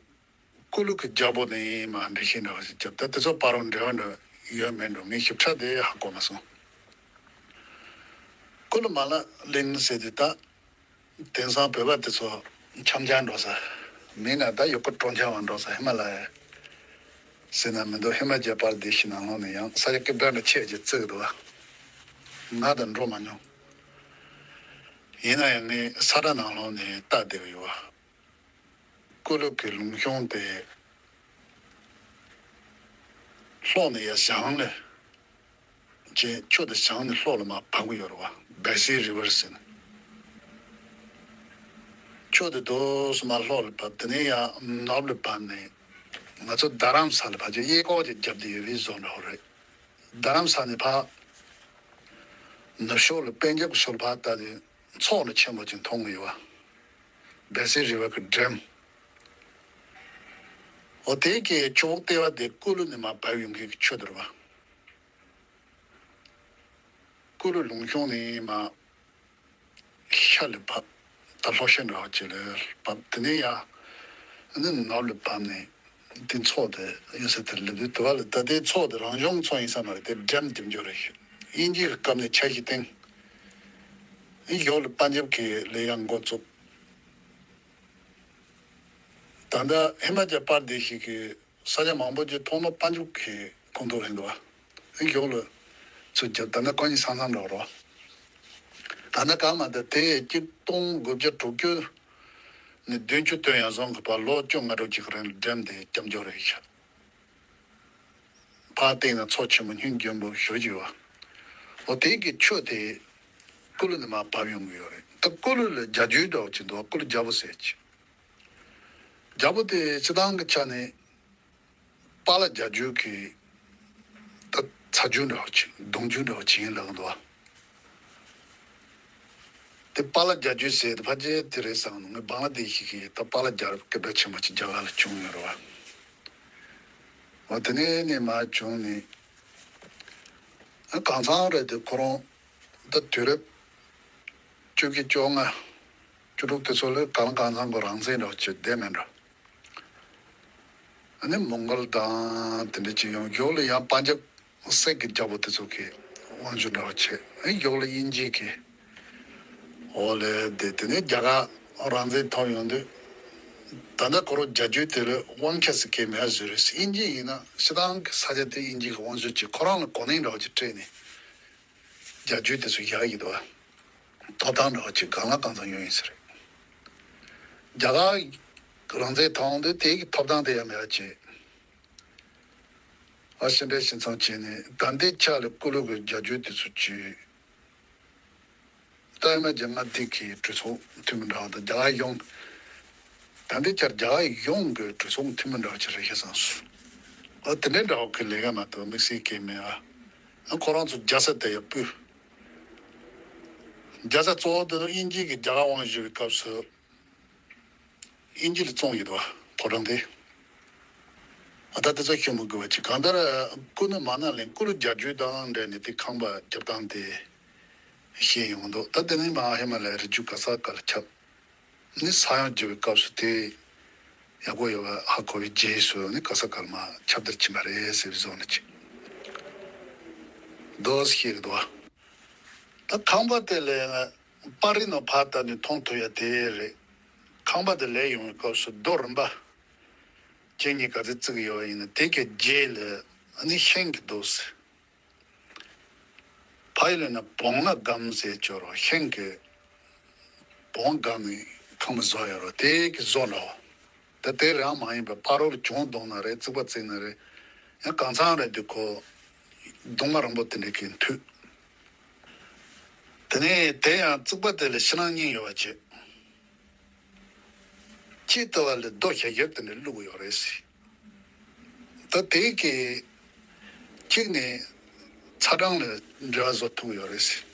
ཀུ་ལུ་གི་རྒྱལ་པོ་ནས་མར་འགྲེལ་བཤད་འདྲ་བ་ཞིག་བརྒྱབ། ད་དེ་ཚོ་བར་རུ་འབྲེལ་བ་འདྲ་ཡོད་མེད་འགྲོ་ངས་ཞིབ་ཕྲ་དེ་ཧ་གོ་མ་སོང་། ཀུ་ལུ་མ་ལ་གླིང་ཟེར་དེ་ད་དེང་སང་བོད་པ་དེ་ཚོ་འཆམ་འཆམ་འགྲོ་ས། མིན་ན་ད་ཡུལ་སྐོར་སྤྲོ་འཆམ་བ་འགྲོ་ས། ཧི་མ་ལ་ཡ་ཟེར་ན་མི་འདུག་ཧི་མ་ཅལ་པར་དེ་ཤི་ནང་ལོགས་ནས་ཡང་ས་ཆ་སྐད་འབོད་འདྲ་ཆེ་ཅིག་བརྩི་གི་འདུག་བ། ང་ད་འགྲོ་མ་མྱོང་། ཡིན་ན་ཡང་ངས་ས་ཁྲ་ནང་ལོགས་ནས་ལྟ་བསྡད་ཡོད་བ། ཀུ་ལུ་གི་ལུང་གཤོང་དེ་ལྷོ་ནས་ཡར་བྱང་ལ་བྱས། ཆུ་དེ་བྱང་ནས་ལྷོ་ལ་མར་བབས་ཀྱི་ཡོད་རེད་བ། བེ་སི་རི་ཝར་ཟེར་ནས། ཆུ་དེ་རྡོ་སུ་མར་ལྷོ་ལ་བབས། དེ་ནས་ཡར་ནུབ་ལ་བབས་ནས་ང་ཚོ་རྡ་རམ་ས་ལ་ཕལ་ཆེར་གཡས་སྐོར་ཅིག་བརྒྱབ་བསྡད་ཡོད་པའི་བཟོ་འདྲ་བོ་རེད། རྡ་རམ་ས་ནས་ཕར་ནུབ་ཕྱོགས་ལ་པན་ཇབ་ཀྱི་ཕྱོགས་ལ་ཕར་ལྟ་དུས་མཚོ་འདྲ་ཆེན་པོ་ཅིག་མཐོང་གི་ཡོད་བ། བེ་སི་རི་ཝར་གི་ཌེམ། འོ་དེ་གི་ཆུ་བོ་ལྟེ་བ་དེ་ཀུ་ལུ་ནས་མར་བབས་ཡོང་མཁན་གྱི་ཆུ་དེ་རེད་བ། ཀུ་ལུ་ལུང་གཤོང་ནས་མར་ཤར་ལ་བབས། ད་ལྷོ་ཤར་འདྲ་བ་ཅིག་ལ་བབས། དེ་ནས་ཡར་ནི་ནུབ་ལ་བབས་ནས་དེ་མཚོ་དེ་ཡོད་ས་དེར་སླེབས་དུས། དེ་བ་ལ་ད་ལྟའི་མཚོ་དེ་རང་བྱུང་མཚོ་ཡིན་ས་མ་རེད་དེ། ཌེམ་དེ་འབྱོར་རེད་ཤག་དབྱིན་ཇིའི་སྐབས་ནས་འཆར་གཞི་བཏིང་། ཨི་ཡོག་ལ་པན་ཇབ་ཀྱི་ལ་ཡང་འགོ་བཙུགས། ད་ལྟ་ཧི་མ་ཅལ་པར་དེ་ཤི་གི་ས་ཆ་མང་པོ་ཅིག་ཐོག་མ་པན་ཇབ་ཀྱི་ཁོངས་གཏོགས་རེད་འདུག་བ། ཨི་ཡོག་ལ་ཚུར་བརྒྱབ། ད་ལྟ་ཁོ་གཉིས་ས་མཚམས་འདྲ་བོ་རེད་བ། ད་ལྟ་གང་མ་ད་དེ་གཅིག་སྟོང་དགུ་བརྒྱ་དྲུག་ཅུ་ནས་བདུན་ཅུ་དོན་ཡར་སོང་གི་བར་ལོ་བཅོ་ལྔ་དྲུག་ཅིག་གི་རིང་ལ་ཌེམ་དེ་སྐྱབས་འཇུག་རེད་ཤག་ཕར་བལྟས་ན་མཚོ་ཆེན་པོ་སྙིང་རྒྱུན་པོ་ཞེ་པོ་ཅིག་ཡོད་བ། འོ་དེ་གི་ཆུ་དེ་ཀུ་ལུ་ནས་མར་བབས་ཡོང་གི་ཡོད་རེད། ད་ཀུ་ལུ་ལ་རྒྱ་རྒྱུད་འདྲ་བོ་ཅིག་འདུག་ཀུ་ལུ་རྒྱལ་པོ་ཟེར་ཅིག་རྒྱལ་པོ་དེ་སྤྱི་བཏང་གི་ཆ་ནས་པཱ་ལགས་རྒྱལ་རྒྱུད་ཀྱི་ད་ཚ་རྒྱུད་འདྲ་བོ་ཅིག་གདུང་རྒྱུད་འདྲ་བོ་ཅིག་ཡིན་ལབ་ཀྱི་འདུག་བ། དེ་པཱ་ལགས་རྒྱལ་རྒྱུད་ཟེར་དེ་ཕལ་ཆེར་དེ་རེད་བསམ་ནས། ངས་བང་ལ་དེ་ཤི་གི་ད་པཱ་ལགས་རྒྱལ་རབས་སྐད་གྲགས་ཆེན་པོ་ཅིག་རྒྱ་གར་ལ་བྱུང་ཡོད་རེད་བ། འོ་དེ་ནས་ནས་མར་བྱུང་ནས། ཨ་གང་ཚང་རེད་དེ་ཁོ་རང་ད་དུས་རབས་བཅུ་བཞི་བཅོ་ལྔ་བཅུ་དྲུག་དེ་ཚོ་ལ་གང་གང་ཚང་གི་རང་བཙན་འདྲ་བོ་ཅིག་བསྡད་མེད་འགྲོ། ཨ་ནི་མོང་གལ་དང་དེ་འདྲ་ཅིག་ཡོང་། ཡོག་ལ་ཡང་པན་ཇབ་སེག་གི་རྒྱལ་པོ་དེ་ཚོ་གི་དབང་སྒྱུར་འདྲ་བོ་བྱས། ཨ་ཡོག་ལ་དབྱིན་ཇི་གི་འོག་ལ་བསྡད། དེ་ནས་རྒྱ་གར་རང་བཙན་ཐོབ་ཡོང་དུས། ད་ལྟ་ཁོ་རང་རྒྱལ་རྒྱུད་དེ་ལ་དབང་ཆ་ཟེར་མཁན་མེད་བཟོས་རེད། དབྱིན་ཇི་ཡིན་ན་སྤྱི་བཏང་གི་ས་ཆ་དེ་དབྱིན་ཇི་གི་དབང་སྒྱུར་བྱས། ཁོ་རང་ལ་གོ་གནས་འདྲ་བོ་ཅིག་སྤྲད་ནས་རྒྱལ་རྒྱུད་དེ་ཚོ་བཞག་ཡོད་འདུག་བ། ཐོབ་ཐང་འདྲ་བོ་ཅིག་གང་ལ་གང་འཚམ་ཡོད་ཡིན་ས་རེད། རྒྱ་གར་རང་བཙན་ཐོབ་དུས་དེ་གི་ཐོབ་ཐང་དེ་ཡང་མེད་པ་བྱས། ཨ་ཕྱི་འབྲེལ་ཕྱི་མཚམས་བྱས་ནས། ད་ལྟའི་ཆ་ལ་ཀུ་ལུ་གི་རྒྱལ་རྒྱུད་དེ་ཚོ་བྱས། ད་ཡིན་ན་རྒྱ་མངའ་སྡེ་གི་གྲོས་ཚོགས་འཐུས་མི་འདྲ་བ་དང་། རྒྱ་གར་ཡོངས། ད་ལྟའི་ཆར་རྒྱ་གར་ཡོངས་ཀྱི་གྲོས་ཚོགས་འཐུས་མི་འདྲ་བ་ཅིག་རེད་ཤག་བསམ་སོང་ ཨ་དེ་འདྲའི་འདྲ་བོ་གི་ལས་ཀ་མ་གཏོགས་དམིགས་བསལ་གང་མེད་ཨ། ཨ་ཁོ་རང་ཚོ་རྒྱལ་ས་དེ་ཡང་སྤོས། རྒྱལ་ས་གཙོ་བོ་དེ་ཚོ་དབྱིན་ཇི་གི་རྒྱལ་ཁ་དབང་བཞུགས་པའི་སྐབས་སུ། དབྱིན་ཇི་ལ་བཙོངས་ཡོད་དོ། ཕོ་བྲང་དེ། ཨ་ད་དེ་ཚོ་ཤོད་མི་དགོས་པ་ཅིག་གང་ལྟར་སྐུ་ན་མ་ན་ལས་སྐུ་ལ་རྒྱལ་རྒྱུ་དང་འབྲེལ་ནས་དེ་ཁང་པ་རྒྱབ་སྟངས་དེ་བཤད་ཡོང་འདུག་ད་དེ་ནི་མ་ཧི་མ་ལ་ཡའི་རི་རྒྱུད་ག་ས་ག་ལ་ཁྱབ། ནི་ས་ཡོམ་བརྒྱབ་པའི་སྐབས་སུ་དེ་ཡག་པོ་ཡོད་པ་ཧ་གོ་བའི་རྗེས་སུ་ནི་ག་ས་ག་ལ་མ་ཁྱབ་བརྡལ་ཕྱིན་པ་རེད་ཟེར་བའི་བཟོ་འདྲ་ཅིག་འདུག་བཤད་གི་འདུག་ད་ཁང་པ་དེ་ལས་པར་རིས་ནང་ཕར་ལྟ་ནས་མཐོང་ཐུབ་ཡ་དེ་རེད། ཁང་པ་དེ་ལས་ཡོང་བའི་སྐབས་སུ་རྡོ་རིམ་པ་ཁྱེད་གཉིས་ག་ཚོད་བརྩི་གི་ཡོད་པ་ཡིན་ན་དེ་གའི་རྗེས་ལ་ཨ་ནི་ཤིང་གི་འདུག་ཟེར། ཕ་ཡུལ་ལ་ན་བོང་ང་སྒམ་ཟེར་ཅོ་རོ་ཤིང་གི་བོང་སྒམ་ནི་ཁང་པ་བཟོ་ཡ་རོ་དེ་གི་བཟོ་འདྲ་བོ། ད་དེ་རང་མ་ཡིན་པའི་ཕ་རོལ་གྱོང་བརྡུངས་ན་རེད། རྩིག་པ་བརྩིགས་ན་རེད། ཡང་གང་ཚང་རེད་དུས་ཁོ་གདུང་མ་རིང་པོ་དེ་འདྲ་གི་མཐུད། དེ་ནས་དེ་ཡང་རྩིག་པ་དེ་ལ་ཕྱི་ནང་གཉིས་ཡོད་པ་བྱེད། གཅིག་ལྟ་བ་ལ་རྡོ་ཞབས་ཞབས་དེ་འདྲ་བླུགས་ཡོད་རེད་ཟེར། ད་དེ་གི་གཅིག་ནས་ཚ་གྲང་ལ་འབྲེལ་བ་བཟོ་ཐུབ་ཡོད་རེད་ཟེར།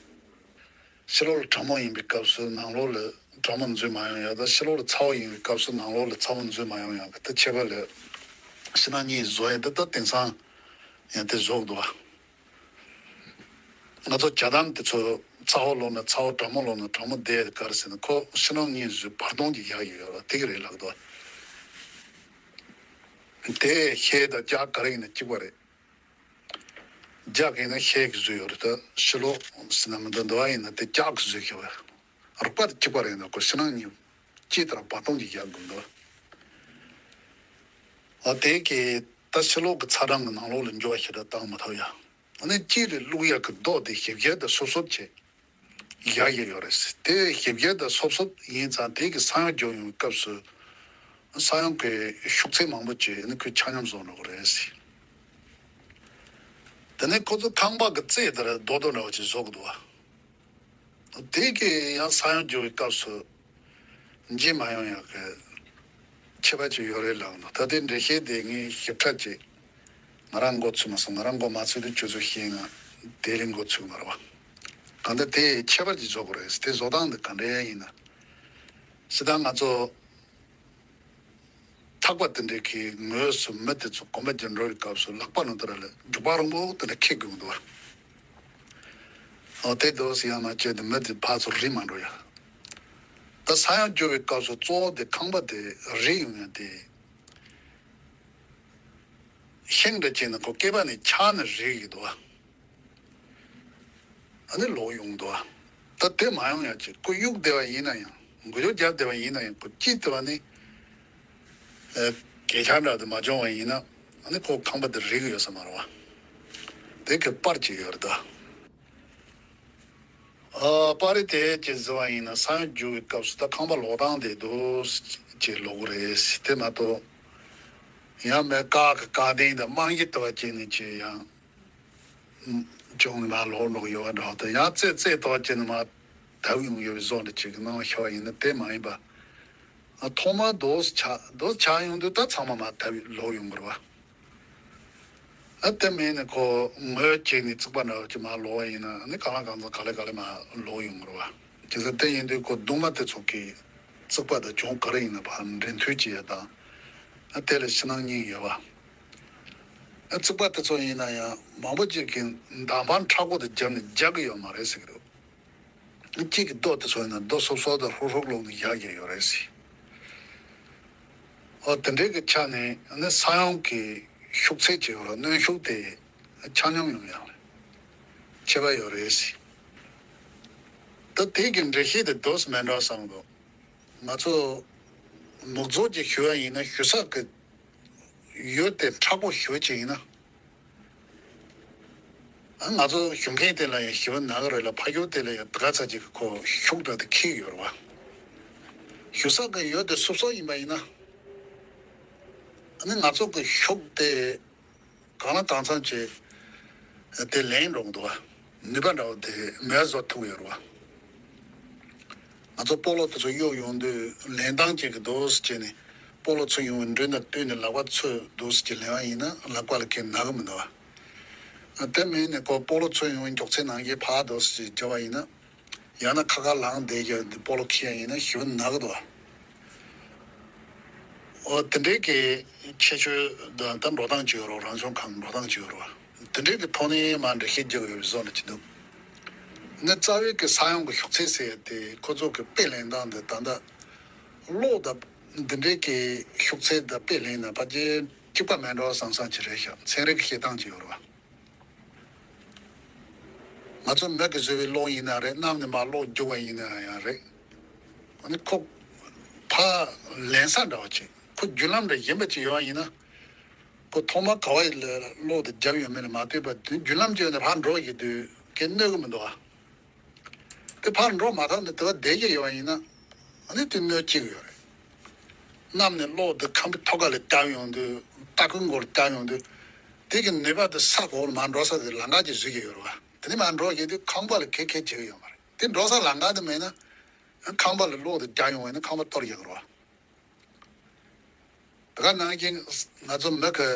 ཕྱི་ལོགས་ལ་གྲང་མོ་ཡིན་པའི་སྐབས་སུ་ནང་ལོགས་ལ་གྲང་མོ་འཛུལ་མ་ཡོང་ཡ་དང་ཕྱི་ལོགས་ལ་ཚ་བོ་ཡིན་པའི་སྐབས་སུ་ནང་ལོགས་ལ་ཚ་བོ་འཛུལ་མ་ཡོང་ཡ་གི་ད་ཁྱད་པར་ལ་ཕྱི་ནང་གཉིས་བཟོ་ཡ་ད་ད་དེང་སང་ཡང་དེ་བཟོ་གི་འདུག་བ། ང་ཚོ་ཇ་དམ་དེ་ཚོ་ཚ་བོ་ལོག་ན་ཚ་བོ་གྲང་མོ་ལོག་ན་གྲང་མོ་བསྡད་དེ་ག་རེ་ཟེར་ན་ཁོ་ཕྱི་ནང་གཉིས་བཟོས་བར་སྟོང་གི་ཡག་ཡོད་ཡོད་ལ་དེ་གི་རེད་ལགས་དོ། དེ་ཤེལ་དང་ལྕགས་ག་རེ་ཡིན་ན་གཅིག་པ་རེད། ལྕགས་ཡིན་ན་ཤེལ་གི་བཟོས་ཡོད་རེད་ད་ཕྱི་ལོགས་ཟེར་ན་མི་འདུག་འདི་བ་ཡིན་ན་དེ་ལྕགས་གི་བཟོས་ཤེས་པ་རོགས་པ་དེ་གཅིག་པ་རེད་ན་ཁོ་ཕྱི་ནང་གཉིས་ལྕགས་དང་བར་སྟོང་གི་ཡག་དགོས་འདུག་ཨ་དེ་གི་ད་ཕྱི་ལོགས་གི་ཚ་གྲང་གི་ནང་ལོགས་ལ་འགྱུར་བ་ཞེ་དྲག་བཏང་མ་ཐུབ་ཡ། ཨ་ནི་གཅིག་ལ་བླུག་ཡག་གི་རྡོ་དེ་ཞིབ་རྒྱས་དང་སོབ་སོབ་བྱས། ཡག་ཡག་ཡོད་རེད། དེ་ཞིབ་རྒྱས་དང་སོབ་སོབ་ཡིན་ཙང་དེ་གི་ས་ཡོམ་རྒྱག་ཡོང་བའི་སྐབས་སུ་ས་ཡོམ་གྱི་ཤུགས་ཚད་མང་པོ་བྱས་ནི་ཁོས་ཆ་སྙོམས་བཟོ་འགྲོ་གི་རེད། དེ་ནས་ཁོ་ཚོ་ཁང་པ་གི་རྩེ་དེར་རྡོ་རྡོ་འདྲ་བ་ཅིག་བཟོ་གི་འདུག་བ། དེ་གི་ཡང་ས་ཡོམ་རྒྱག་པའི་སྐབས་སུ། འཇིག་མ་ཡོང་ཡག་གི་ཁྱད་པར་ཅིག་ཡོད་རེད་ལབ་འདུག་ད་ལྟའི་འགྲེལ་བཤད་དེ་ངས་ཞིབ་ཕྲ་ཅིག་ང་རང་མགོ་ཚོས་མ་སོང་། ང་རང་མགོ་མ་ཚོས་དུས་ཁྱོད་ཚོ་ཤེས་ན་དེ་ལས་མགོ་ཚོས་མ་རེད་བ། གང་ལྟར་དེ་ཁྱད་པར་ཅིག་བཟོ་དགོས་རེད། དེ་བཟོ་སྟངས་འདི་ག་འདྲ་ཡིན་ན། སྤྱིར་བཏང་ང་ཚོ་ཐག་པ་དེ་འདྲའི་གི་ངོས་སུ་མི་དེ་ཚོ་གོམ་པ་རྒྱག་འགྲོ་བའི་སྐབས་སུ་ལག་པ་ནང་དུ་ར་ལ་རྒྱུག་པ་རིང་པོ་དེ་འདྲ་འཁྱེར་དགོས་འདུག་བ། ཨོ་དེ་དུས་ཡང་མ་བྱས་ཏེ་མི་དེ་ཕར་ཚུར་རིལ་མ་འགྲོ་ཡ། ད་ས་ཡོམ་རྒྱག་པའི་སྐབས་སུ་གཙོ་བོ་དེ་ཁང་པ་དེ་རིལ་ཡོང་ཡ་དེ། ཤིང་འདྲ་བྱས་ན་ཁོ་སྐེད་པ་ནས་ཆག་ནས་རིལ་གི་འདུག་བ། ཨ་ནི་ལོག་ཡོང་འདུག་བ། ད་དེ་མ་ཡོང་ཡ་ཅིག་ཁོ་གཡུག་བསྡད་པ་ཡིན་ན་ཡང་འགུལ་སྐྱོད་རྒྱབ་བསྡད་པ་ཡིན་ན་ཡང་ཁོ་ཅི་བསྡད་པ་ནི། ཨ་གས་ཆག་འདྲ་དེ་མ་བྱུང་བ་ཡིན་ན་ཨ་ནི་ཁོ་ཁང་པ་དེ་རིལ་གི་ཡོད་ས་མ་རེད་བ། དེ་གི་པར་ཅིག་ཡོད་རེད་ད། ཨ་པར་རིས་དེ་ཅིག་བཟོས་པ་ཡིན་ན་ས་ཡོམ་རྒྱག་པའི་སྐབས་སུ་ད་ཁང་པ་ལོག་སྟངས་དེ་འདུག་ཅེས་ལབ་གི་རེད། དེ་མ་གཏོགས་ཡང་མེད་ཀ་གི་བཀའ་བསྟན་དང་རྨང་གཞི་ལྟ་བ་བྱས་ནས་ཅིག་ཡང་བྱུང་ནས་མར་ལོག་ལོག་ཡོད་པ་འདྲ་བ་དང་ཡང་རྩེ་རྩེ་ལྟ་བ་བྱས་ནས་མར་བརྡབས་ཡོང་ཡོད་པའི་བཟོ་འདྲ་ཅིག་གི་སྣང་བ་ཤར་བ་ཡིན་ན་དེ་མ་ཡིན་པ། ཨ་ཐོག་མར་རྡོ་ཆག་རྡོ་ཆག་ཡོང་དུས་ད་ཚང་མ་མར་བརྡབས་ལོག་ཡོང་གི་རེད་བ། ཨ་དེ་མིན་ནི་ཁོ་ངོས་བཅད་ནས་རྩིག་པ་འདྲ་བ་ཅིག་མར་ལོག་པ་ཡིན་ན་ཨ་ནི་གང་ལ་གང་འཚམ་ག་ལེ་ག་ལེ་མར་ལོག་ཡོང་གི་རེད་བ། བྱས་ཙང་དེ་ཡིན་དུས་ཁོ་གདུང་མ་དེ་ཚོ་གི་རྩིག་པ་དང་གྱོང་ག་རེ་ཡིན་ན་ཕར་འགྲན་བསྡུར་བྱེད་ཡ་དང་། ཨ་དེ་ལ་ཕྱི་ནང་གཉིས་ཡོད་བ། ཨ་རྩིག་པ་དེ་ཚོ་ཡིན་ན་ཡང་མང་པོ་ཅིག་གིས་མདའ་འཕང་མཁྲེགས་པོ་དེ་བརྒྱབ་ནས་རྒྱག་གི་ཡོད་མ་རེད་ཟེར་གི་འདུག་གཅིག་གི་རྡོ་དེ་ཚོ་ཡིན་ན་རྡོ་སོབ་སོབ་དང་ཧྲོག་ཧྲོག་ལོག་ནས་ཡར་རྒྱག་ཡོད་རེད་ཟེར། ཨོ་དེ་འདྲའི་གི་ཆ་ནས་ནི་ས་ཡོམ་གི་ཤུགས་ཚད་ཅིག་ཡོད་རེད། གནོན་ཤུགས་དེ་ཆ་སྙོམས་ཡོང་ཡག་ལ་ཁྱད་པར་ཡོད་རེད་ཟེར། ད་དེ་གི་འགྲེལ་བཤད་དེ་འདུག་སེ་མེད་འགྲོ་བསམ་གི་འདུག་ང་ཚོ་མུག་རྫོགས་ཀྱི་ཞུ་བ་ཡིན་ན་ཞུ་ས་གི་ཡུལ་དེ་མཁྲེགས་པོ་ཞུ་བ་ཅིག་ཡིན་ན། ང་ཚོ་ཞུ་མཁན་དེ་ལ་ཡང་ཞི་བ་ན་ག་རེ་ལ་ཕ་ཡུལ་དེ་ལ་ཡང་ད་ག་ཚ་ཅིག་གི་ཁོ་ཤུགས་དྲག་དེ་འཁྱེར་ཡོད་རེད་བ། ཞུ་ས་གི་ཡུལ་དེ་སོབ་སོབ་ཡིན་པ་ཡིན་ན། ཨ་ནི་ང་ཚོ་གི་ཤུགས་དེ་གང་ལ་གང་འཚམ་ཅིག་དེ་ལེན་འགྲོ་གི་འདུག་བ། ནུས་པ་འདྲ་བོ་དེ་མེད་བཟོ་ཐུབ་ཡོད་རེད་བ། ང་ཚོ་སྤོ་ལོ་དེ་ཚོ་གཡུག་ཡོང་དུས་ལེན་སྟངས་ཅིག་གི་འདུག་སེ་བྱས་ནས་ སྤོ་ལོ་ཚུར་ཡོང་བའི་མགྲོན་དང་བསྟུན་ནས་ལག་པ་ཚོས་འདུག་སེ་ཅིག་ལེན་པ་ཡིན་ན་ལག་པ་ལ་གའི་ན་གི་མི་འདུག་བ། དེ་མིན་ནས་ཁོ་སྤོ་ལོ་ཚུར་ཡོང་བའི་མགྱོགས་ཚད་ནང་གི་ཕར་འདུག་སེ་ཅིག་བརྒྱབ་པ་ཡིན་ན། ཡང་ན་ཁ་ཁ་ལངས་བསྡད་ཀྱི་འདི་སྤོ་ལོ་ཁྱེར་ཡ་ཡིན་ན་ཞེ་པོ་ན་གི་འདུག་བ། འོ་དེ་འདྲའི་གི་ཁྱད་ཆོས་དང་ད་འགྲོ་སྟངས་ཅིག་ཡོད་རེད། རང་བྱུང་ཁམས་འགྲོ་སྟངས་ཅིག་ཡོད་རེད་བ། དེ་འདྲའི་གི་ཐོག་ནས་མར་འགྲེལ་བཤད་རྒྱག་གི་ཡོད་པའི་བཟོ་འདྲ་ཅིག་འདུག་ནི་རྩ་བའི་གི་ས་ཡོམ་གི་ཤུགས་ཚད་ཟེར་ཡ་དེ་ཁོ་ཚོ་གི་དཔེ་ལེན་སྟངས་དེ་ད་ལྟ་གློག་དང་འདི་འདྲའི་གི་ཤུགས་ཚད་དང་དཔེ་ལེན་ན་ཕལ་ཆེར་གཅིག་པ་མེད་འགྲོ་བསམ་བསམ་ཅིག་རེད་ཤག་ཚན་རིག་གི་བཤད་སྟངས་ཅིག་ཡོད་རེད་བ། ང་ཚོ་མི་གིས་བཟོས་པའི་གློག་ཡིན་ན་རེད། གནམ་ནས་མར་གློག་རྒྱུག་པ་ཡིན་ན་ཡང་རེད། ཨ་ནི་ཁོ་ཕར་ལེན་ས་འདྲ་བ་ཅིག་ཁོ་བརྒྱུད་ལམ་འདྲ་ཡིན་པ་ཅིག་ཡོད་པ་ཡིན་ན། ཁོ་ཐོག་མར་ག་བ་ཡི་ལ་གློག་དེ་བརྒྱབ་ཡོད་མེད་ལ་མ་ལྟོས་པར་དེ་བརྒྱུད་ལམ་ཅིག་ཡོད་ན་ཕར་འགྲོ་ཡི་དུས་ཀྱི་གནོད་གི་མི་འདུག་ཨ། དེ་ཕར་འགྲོ་མ་ཐག་ནས་དེ་བ་བསྡད་ཀྱི་ཡོད་པ་ཡིན་ན། ཨ་ནི་དེ་གནོད་སྐྱེལ་གི་ཡོད་རེད། གནམ་ནས་གློག་དེ་ཁང་པའི་ཐོག་ཁ་ལ་བརྒྱབ་ཡོང་དུས། ལྟག་ཁུང་སྒོ་ལ་བརྒྱབ་ཡོང་དུས། དེ་གི་ནུས་པ་དེ་ས་གོང་ལ་མར་འགྲོ་ས་དེ་ལམ་ཁ་ཅིག་བཟོས་ཀྱི་ཡོད་རེད་བ། དེ་ནས་མར་འགྲོ་ཡོང་དུས་ཁང་པ་ལ་གེགས་གེགས་བྱེད་ཀྱི་ཡོད་མ་རེད། དེ་འགྲོ་ས་ལམ་ཁ་དེ་མེད་ན། ཁང་པ་ལ་གློག་དེ་བརྒྱབ་ཡོང་བ་ཡིན་ན་ཁང་པ་གཏོར་ཡག་གི་རེད་བ། དེ་ག་ནང་བཞིན་ང་ཚོ་མི་གིས་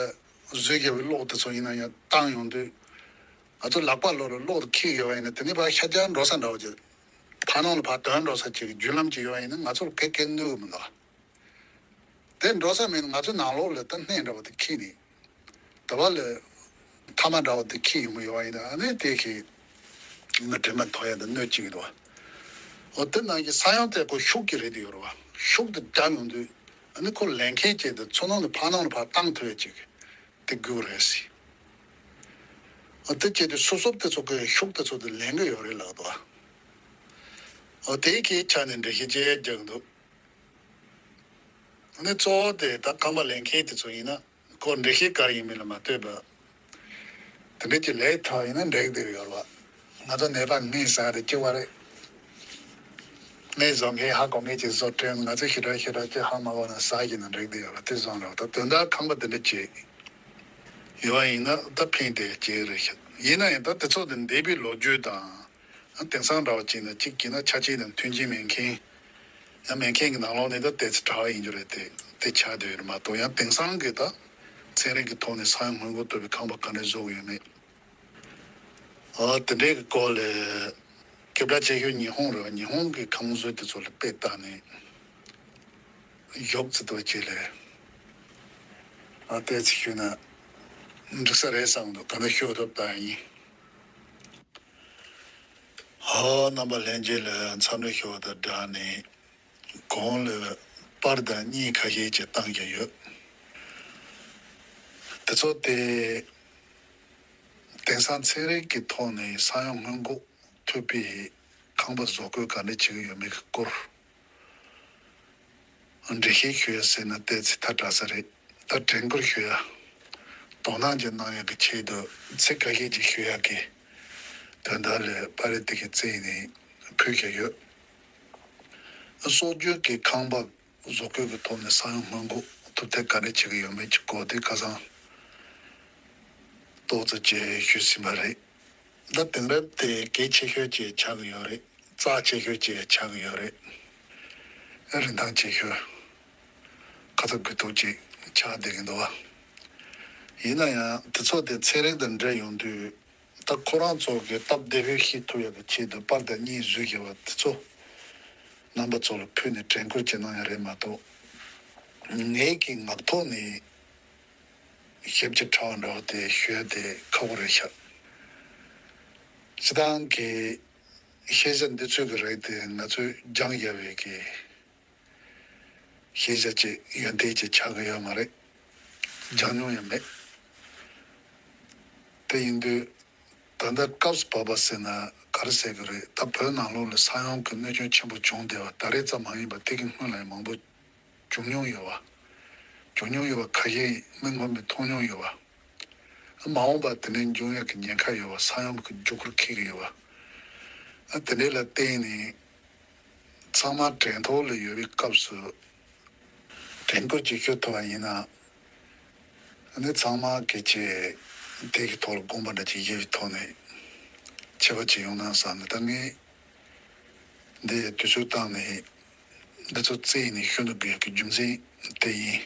བཟོས་བཞག་པའི་གློག་དེ་ཚོ་ཡིན་ན་ཡང་བཏང་ཡོང་དུས། ང་ཚོ་ལག་པ་ལོག་ལ་གློག་དེ་འཁྱེར་ཡོད་པ་ཡིན་ན། དེ་ནས་ཕར་ཤར་རྒྱག་འགྲོ་ས་འདྲ་བོ་ཅིག་ཕར་ནང་ལ་ཕར་དོན་འགྲོ་ས་ཅིག་གི་བརྒྱུད་ལམ་ཅིག་ཡོད་པ་ཡིན་ན་ང་ཚོར་གེགས་གེགས་གནོད་གི་མི་འདུག་དེ་འགྲོ་ས་མེད་ན་ང་ཚོ་ནང་ལོགས་ལ་ད་སྣེ་འདྲ་བོ་དེ་འཁྱེར་ནས། དེ་བ་ལ་མཐའ་མ་འདྲ་བོ་དེ་འཁྱེར་ཡོང་གི་ཡོད་པ་ཡིན་ན། ཨ་ནི་དེ་གིས་མི་དྲན་པ་ཐོབ་ཡ་དང་གནོད་སྐྱེལ་གི་འདུག་བ། འོ་དེ་ནང་གི་ས་ཡོམ་དེ་ཁོ་ཤུགས་ཀྱིས་རེད་དེ་ཡོད་རེད་བ། ཤུགས་དེ་བརྒྱབ་ཡོང་དུས། ཨ་ནི་ཁོ་ལེན་མཁན་ཅིག་དེ་ཚུར་ནང་ནས་ཕར་ནང་ལ་ཕར་བཏང་ཐུབ་ཡ་ཅིག་དེ་དགོས་རེད་ཟེར། འོ་དེ་བྱས་དུས་སོ་སོ་དེ་ཚོ་གི་ཤུགས་དེ་ཚོ་དེ་ལེན་གི་ཡོད་རེད་ལབ་འདུག་བ། འོ་དེའི་གི་ཆ་ནས་འགྲེལ་བཤད་ཅིག་རྒྱག་གི་འདུག་ནི་གཙོ་བོ་དེ་ད་ཁང་པ་ལེན་མཁན་དེ་ཚོ་ཡིན་ན་ཁོ་འགྲེལ་བཤད་ག་རེ་ཡིན་མིན་ལ་མ་ལྟོས་པར། དེ་འདྲ་ཅིག་ལས་ཐོག་ཡིན་ན་འགྲིག་བསྡད་ཡོད་རེད་བ། ང་ཚོ་ནད་པ་ངའི་ཟ་དེ་སྐྱེ་བ་རེད། ངའི་བཟོ་མཁན་ཧ་གོ་མཁན་ཅིག་བཟོ་དྲན། ང་ཚོ་ཞེ་དྲག་ཞེ་དྲག་ཅིག་ཧ་མ་གོ་ན་ཟ་ཡིན་ན་འགྲིག་བསྡད་ཡོད་རེད། དེ་བཟང་རེད་བ། ད་དོན་དག་ཁང་པ་དེ་འདྲ་ཅིག་ཡོད་པ་ཡིན་ན་ད་ཕན་བདེ་སྐྱེ་གི་རེད་ཤག་ཡིན་ན་ཡང་ད་དེ་ཚོ་དེ་འདས་པའི་ལོ་རྒྱུས་དང་། དེང་སང་འདྲ་བ་ཅིག་ན་གཅིག་གིས་ན་ཆ་ཆེན་དང་མཐུན་རྐྱེན་མེད་མཁན། ཡང་མེད་མཁན་གྱི་ནང་ལོགས་ནས་ད་དེ་ཚེ་དྲག་ཡིན་རྒྱུ་རེད་དེ། དེ་ཆགས་བསྡད་ཡོད་མ་གཏོགས། ཡང་དེང་སང་གི་ད་ཚན་རིག་གི་ཐོག་ནས་ས་ཡོམ་སྔོན་འགོག་ཐུབ་པའི་ཁང་པ་ག་འདྲས་བཟོ་གི་ཡོད་མེད། ཨ་དེ་འདྲའི་གི་སྐོར་ལ་སྐད་གྲགས་ཆེ་ཤོས་ཉི་ཧོང་རེད་བ། ཉི་ཧོང་གི་ཁང་བཟོ་དེ་ཚོ་ལ་དཔེ་བལྟས་ནས་གཞོགས་ཚེ་དུ་བ་ཅིག་ལ་ཨ་ཏོག་ཙམ་ཞུས་ན་འགྲིག་ས་རེད་བསམ་འདུག་ག་འདྲ་ཤོད་ཐུབ་ད་ཡིན། ཧོ། རྣམ་པ་ལྷན་རྒྱས་ལ་འཚམས་འདྲི་ཞུ་བ་དང་སྦྲགས་ནས། གོང་ལ་པར་དང་བརྙན་ཁ་ཤས་ཅིག་བཏང་བཞིན་ཡོད། དེ་ཚོ་དེ་དེང་སང་ཚན་རིག་གི་ཐོག་ནས་ས་ཡོམ་སྔོན་འགོག་ཐུབ་པའི་ཁང་པ་བཟོ་བཀོད་ག་འདྲ་བྱེད་ཀྱི་ཡོད་མེད་ཀྱི་སྐོར། འགྲེལ་བཤད་ཞུ་ཡ་ཟེར་ན་ཏོག་ཙམ་ཐལ་དྲགས་ས་རེད། ད་དྲན་སྐུལ་ཞུ་ཡ། དོ་སྣང་ཅིག་གནང་ཡ་གི་ཆེད་དུ་ཚིག་ཁ་ཤས་ཅིག་ཞུ་ཡ་གི་དོན་དག་ལ་པར་རིས་དེ་གའི་རྩིས་ནས་ཕུལ་བཞག་ཡོད། སྲོག་རྒྱུན་གྱི་ཁང་པ་བཟོ་བཀོད་ཀྱི་ཐོག་ནས་ས་ཡོམ་སྔོན་འགོག་ཐུབ་ཐབས་ག་རེ་བྱེད་ཀྱི་ཡོད་མེད་ཀྱི་སྐོར་དེ་ཁ་སང་ཏོག་ཙམ་ཅིག་ཞུས་ཟིན་པ་རེད། ད་དེང་རབས་དེ་གལ་ཆེ་ཤོས་ཅིག་ཆགས་ཀྱི་ཡོད་རེད། རྩ་ཆེ་ཤོས་ཅིག་ཆགས་ཀྱི་ཡོད་རེད། རིན་ཐང་ཆེ་ཤོས། ཁ་ཚ་དགོས་གཏུགས་ཅིག་ཆགས་བསྡད་ཀྱི་འདུག་བ། ཡིན་ན་ཡང་དེ་ཚོ་དེ་ཚན་རིག་དང་འབྲེལ་ཡོང་དུས། ད་ཁོ་རང་ཚོ་གི་སྟབས་བདེ་པོ་ཤེས་ཐུབ་ཡག་གི་ཆེད་དུ་པར་དང་བརྙན་བཟོས་བཞག་པ་དེ་ཚོ་རྣམ་པ་ཚོ་ལ་ཕུལ་ནས་དྲན་སྐུལ་ཅིག་གནང་ཡ་རེད་མ་གཏོགས། ངའི་གི་ངག་ཐོག་ནས་ཞིབ་ཅིང་ཕྲ་བ་འདྲ་བོ་དེ་ཞུ་ཡ་དེ་ཁག་པོ་རེད་ཤག་སྤྱིར་བཏང་གི་ཤེས་བྱ་འདི་ཚོའི་གི་རིགས་དེ་ང་ཚོས་སྦྱང་ཡ་བའི་གི་ཤེས་བྱ་ཅིག་ཡོན་ཏན་ཅིག་ཆགས་ཀྱི་ཡོད་མ་རེད། སྦྱང་མྱོང་ཡང་མེད། དེ་ཡིན་དུས་ད་ལྟ་སྐབས་སུ་བབས་པ་ཟེར་ན་ག་རེ་ཟེར་གི་རེད། ད་བོད་ནང་ལོགས་ལ་ས་ཡོམ་གྱི་གནོད་སྐྱོན་ཆེན་པོ་བྱུང་བསྡད་པ་ད་རེས་ཙམ་མ་ཡིན་པ་དེ་གི་སྔོན་ལ་ཡང་མང་པོ་བྱུང་མྱོང་ཡོད་པ། བྱུང་མྱོང་ཡོད་པ་ཁ་ཤས་མིག་སྔོན་ནས་མཐོང་མྱོང་ཡོད་པ། མ་འོངས་པ་དེ་འདྲའི་འབྱུང་ཡག་གི་ཉེན་ཁ་ཡོད་པ། ས་ཡོམ་གྱི་རྒྱུ་སྐར་འཁེལ་གྱི་ཡོད་པ། ཨ་དེ་འདྲའི་ལ་བརྟེན་ནས་ཚང་མ་དྲན་ཐོག་ལ་ཡོད་པའི་སྐབས་སུ་དྲན་སྐུལ་ཅིག་ཞུ་ཐུབ་པ་ཡིན་ན། ཨ་ནི་ཚང་མ་གི་ཆེད་དེ་གི་ཐོག་ལ་དགོངས་པ་འདྲ་ཅིག་ཡོད་པའི་ཐོག་ནས་ཁྱད་པར་ཅིག་ཡོང་ན་བསམ་ནས། ད་ངས་འདི་དུས་ཚོད་བཏང་ནས་ འདི་ཚོ་བརྩིས་ནས་ཞུ་འདོད་ཀྱི་རྒྱུ་མཚན་དེ་ཡིན།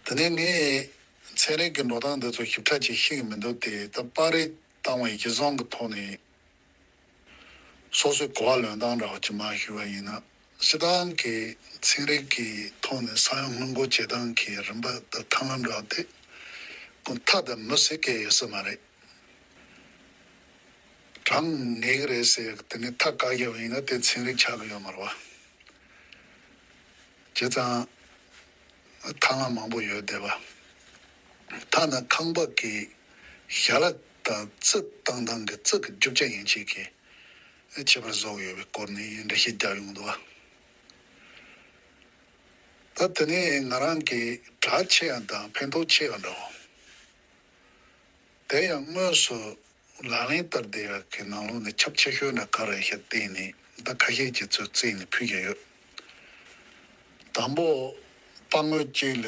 དེ་ནས་ངས་ཚན་རིག་གི་འགྲོ་སྟངས་འདི་ཚོ་ཞིབ་ཕྲ་ཅིག་ཤེས་ཀྱི་མི་འདུག་དེ་ད་པར་རིས་བཏང་བའི་གཞི་བཟུང་གི་ཐོག་ནས། སོ་སོའི་གོ་བ་ལོན་སྟངས་འདྲ་བ་ཅིག་མར་ཞུས་པ་ཡིན་ན། སྤྱིར་བཏང་གི་ཚན་རིག་གི་ཐོག་ནས་ས་ཡོམ་སྔོན་འགོག་བྱེད་སྟངས་ཀྱི་རིམ་པ་དང་ཐབས་ལམ་འདྲ་བ་དེ་ཁོ་མཐའ་དང་མུ་ཟེར་གྱི་ཡོད་ས་མ་རེད། གྲངས་ངེས་ཀྱི་རེད་ཟེར་དེ་ནི་མཐའ་བཀག་ཡོད་པ་ཡིན་ན་དེ་ཚན་རིག་ཆགས་ཀྱི་ཡོད་མ་རེད་བ། བྱས་ཙང་། ཐབས་ལམ་མང་པོ་ཡོད་བསྡད་པ། ཐ་ན་ཁང་པ་གི་ཞལ་ལག་དང་རྩི་བཏང་སྟངས་ཀྱི་རྩི་གི་རྒྱུ་ཆ་ཡན་ཆད་ཀྱི་ཁྱད་པར་བཟོ་གི་ཡོད་པའི་སྐོར་ནས་འགྲེལ་བཤད་རྒྱག་ཡོང་འདུག་བ། ད་དེ་ནས་ང་རང་གི་གྲགས་ཆེ་ཡ་དང་ཕན་ཐོགས་ཆེ་ཡ་འདྲ་བོ། དེ་ཡང་དངོས་སུ་ལག་ལེན་བསྟར་བསྡད་ཡག་གི་ནང་ལོགས་ནས་ཁྱབ་ཆེ་ཤོས་ནི་ག་རེ་ཞེས་བལྟས་ནས་ད་ཁ་ཤས་ཀྱི་ཚུལ་བརྩིས་ནས་ཕུལ་གྱི་ཡོད། དང་པོ། པར་ངོས་གཅིག་ལ་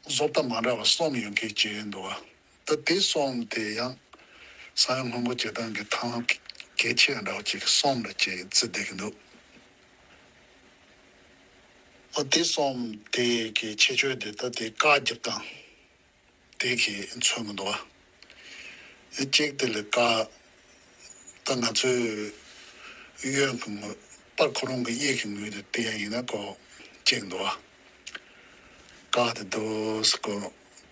བཟོ་ལྟ་མ་འདྲ་བ་གསུམ་ཡོད་མཁན་ཅིག་འདུག་བ། ད་དེ་གསུམ་དེ་ཡང་ས་ཡོམ་སྔོན་འགོག་བྱེད་སྟངས་ཀྱི་ཐབས་ལམ་གལ་ཆེ་འདྲ་བ་ཅིག་གསུམ་རེ་ཅིག་བརྩིས་བསྡད་ཀྱི་འདུག་ཨ་དེ་གསུམ་དེ་གི་ཁྱད་ཆོས་དེ་ད་དེ་བཀག་རྒྱབ་སྟངས། དེ་གིས་མཚོན་གྱི་འདུག་བ། གཅིག་དེ་ལ་ཀ། ད་ང་ཚོས་གཡོན་གྱི་ངོས་པར་ཁོ་རང་གི་གཡས་ཀྱི་ངོས་དེ་བལྟས་ཡ་ཡིན་ན་ཀོ་གཅིག་འདུག་བ། ཀ་དེ་འདུག་སེ་ཀོ་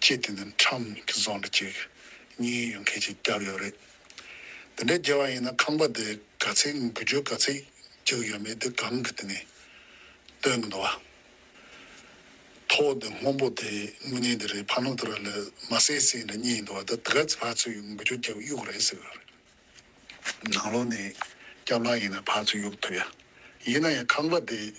གཅིག་དེ་ནི་ཁྲམ་གྱི་བཟོ་འདྲ་གཅིག་གཉིས་ཡོད་མཁན་ཅིག་བརྒྱབ་ཡོད་རེད། དེ་འདྲ་བརྒྱབ་པ་ཡིན་ན་ཁང་པ་དེ་ག་ཚད་འགུལ་སྐྱོད་ག་ཚད་བྱེད་ཀྱི་ཡོད་མེད་དེ་གང་གི་དེ་ནས་སྟོན་གྱི་འདུག་བ། ཐོག་དེ་སྔོན་པོ་དེ་དངོས་གནས་དེ་རེད། ཕ་ནོ་དེ་ར་ལ་མ་སེ་སེ་འདྲ་གཉིས་འདུག་བ། ད་དེ་ག་ཚོད་ཕར་ཚུར་གཡུག་འགུལ་སྐྱོད་རྒྱག་གཡུག་རེད་ཟེར་གི་རེད། ནང་ལོགས་ནས་སྐྱབས་ལ་ཡིན་ན་ཕར་ཚུར་གཡུག་ཐུབ་ཡ། ཡིན་ན་ཡང་ཁང་པ་དེ་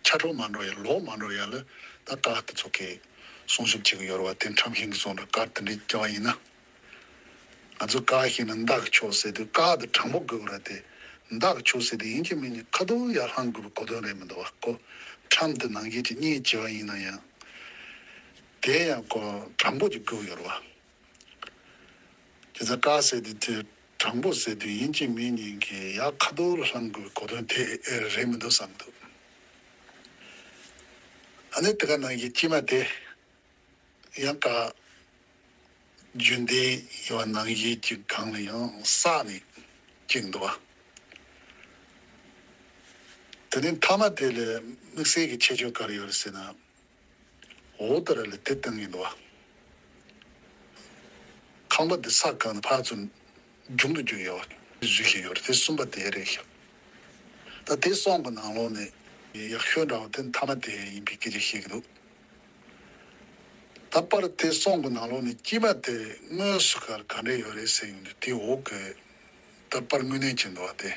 ཆ་འགྲོ་མ་འགྲོ་ཡ་ལོག་མ་འགྲོ་ཡ་ལ་ད་ཀ་དེ་ཚོ་གས་སྲུང་སྐྱོབ་བྱེད་གི་ཡོད་རེད་བ། དེ་ཁྲམ་ཤིང་གི་བཟོ་འདྲ་ཀ་དེ་འདྲས་བརྒྱབ་པ་ཡིན་ན། ང་ཚོ་ཀ་ཤིང་ན་མདའ་གི་ཕྱོགས་ཟེར་དུས་ཀ་དེ་དྲང་པོ་དགོས་ར་དེ། མདའ་གི་ཕྱོགས་ཟེར་དུས་ཡིན་གཅིག་མིན་གཅིག་ཁ་ཐུག་ཡར་ལྷང་དགོས་པའི་གོ་དོན་རེད་མི་འདུག་བ། ཁོ་ཁྲམ་དེ་ནང་བཞིན་གྱི་གཉིས་བྱེད་པ་ཡིན་ན་ཡང་། དེ་ཡང་ཁོ་དྲང་པོ་ཅིག་དགོས་ཡོད་རེད་བ། དེ་ཚོ་ཀ་ཟེར་དུས་དེ་དྲང་པོ་ཟེར་དུས་ཡིན་གཅིག་མིན་གཅིག་གི་ཡར་ཁ་ཐུག་ལ་ལྷང་དགོས་པའི་གོ་དོན་དེ་ཨེ་རེད་མི་འདུག་བསམ་འདུག་ཨ་ནི་དེ་ག་ནང་བཞིན་དཀྱིལ་མ་དེ། ཡང་ཀ་རྒྱུན་ལྡན་ཡོད་ནང་བཞིན་གྱི་སྒང་ལ་ཡང་བསགས་ནས་བཅུག་འདུག་བ། དེ་ནས་མཐའ་མ་དེ་ལ་དམིགས་བསལ་གྱི་ཁྱད་ཆོས་ག་རེ་ཡོད་རེད་ཟེར་ན། འོག་ལྟར་ལ་དེ་བཏང་གི་འདུག་བ། ཁང་པ་འདི་ས་གང་ནས་ཕར་ཚུར་རྒྱུན་དུ་རྒྱུག་ཡོད་བ་བཟོས་ཤིག་ཡོད་རེད། དེ་གསུམ་པ་དེ་རེད་ཤག་ད་དེ་གསུམ་གྱི་ནང་ལོགས་ནས་ཡག་ཤོས་འདྲ་བ་དེ་མཐའ་མ་དེ་ཡིན་པའི་སྐད་ཆ་བཤད་ཀྱི་འདུག་ད་པར་དེ་གསུམ་གྱི་ནང་ལོགས་ནས་དཀྱིལ་མ་དེ་དངོས་སུ་ག་ག་འདྲ་ཡོད་རེད་ཟེར་ཡོང་དུས་དེ་འོག་གི་ད་པར་དངོས་གནས་ཀྱི་འདུག་བ་དེ།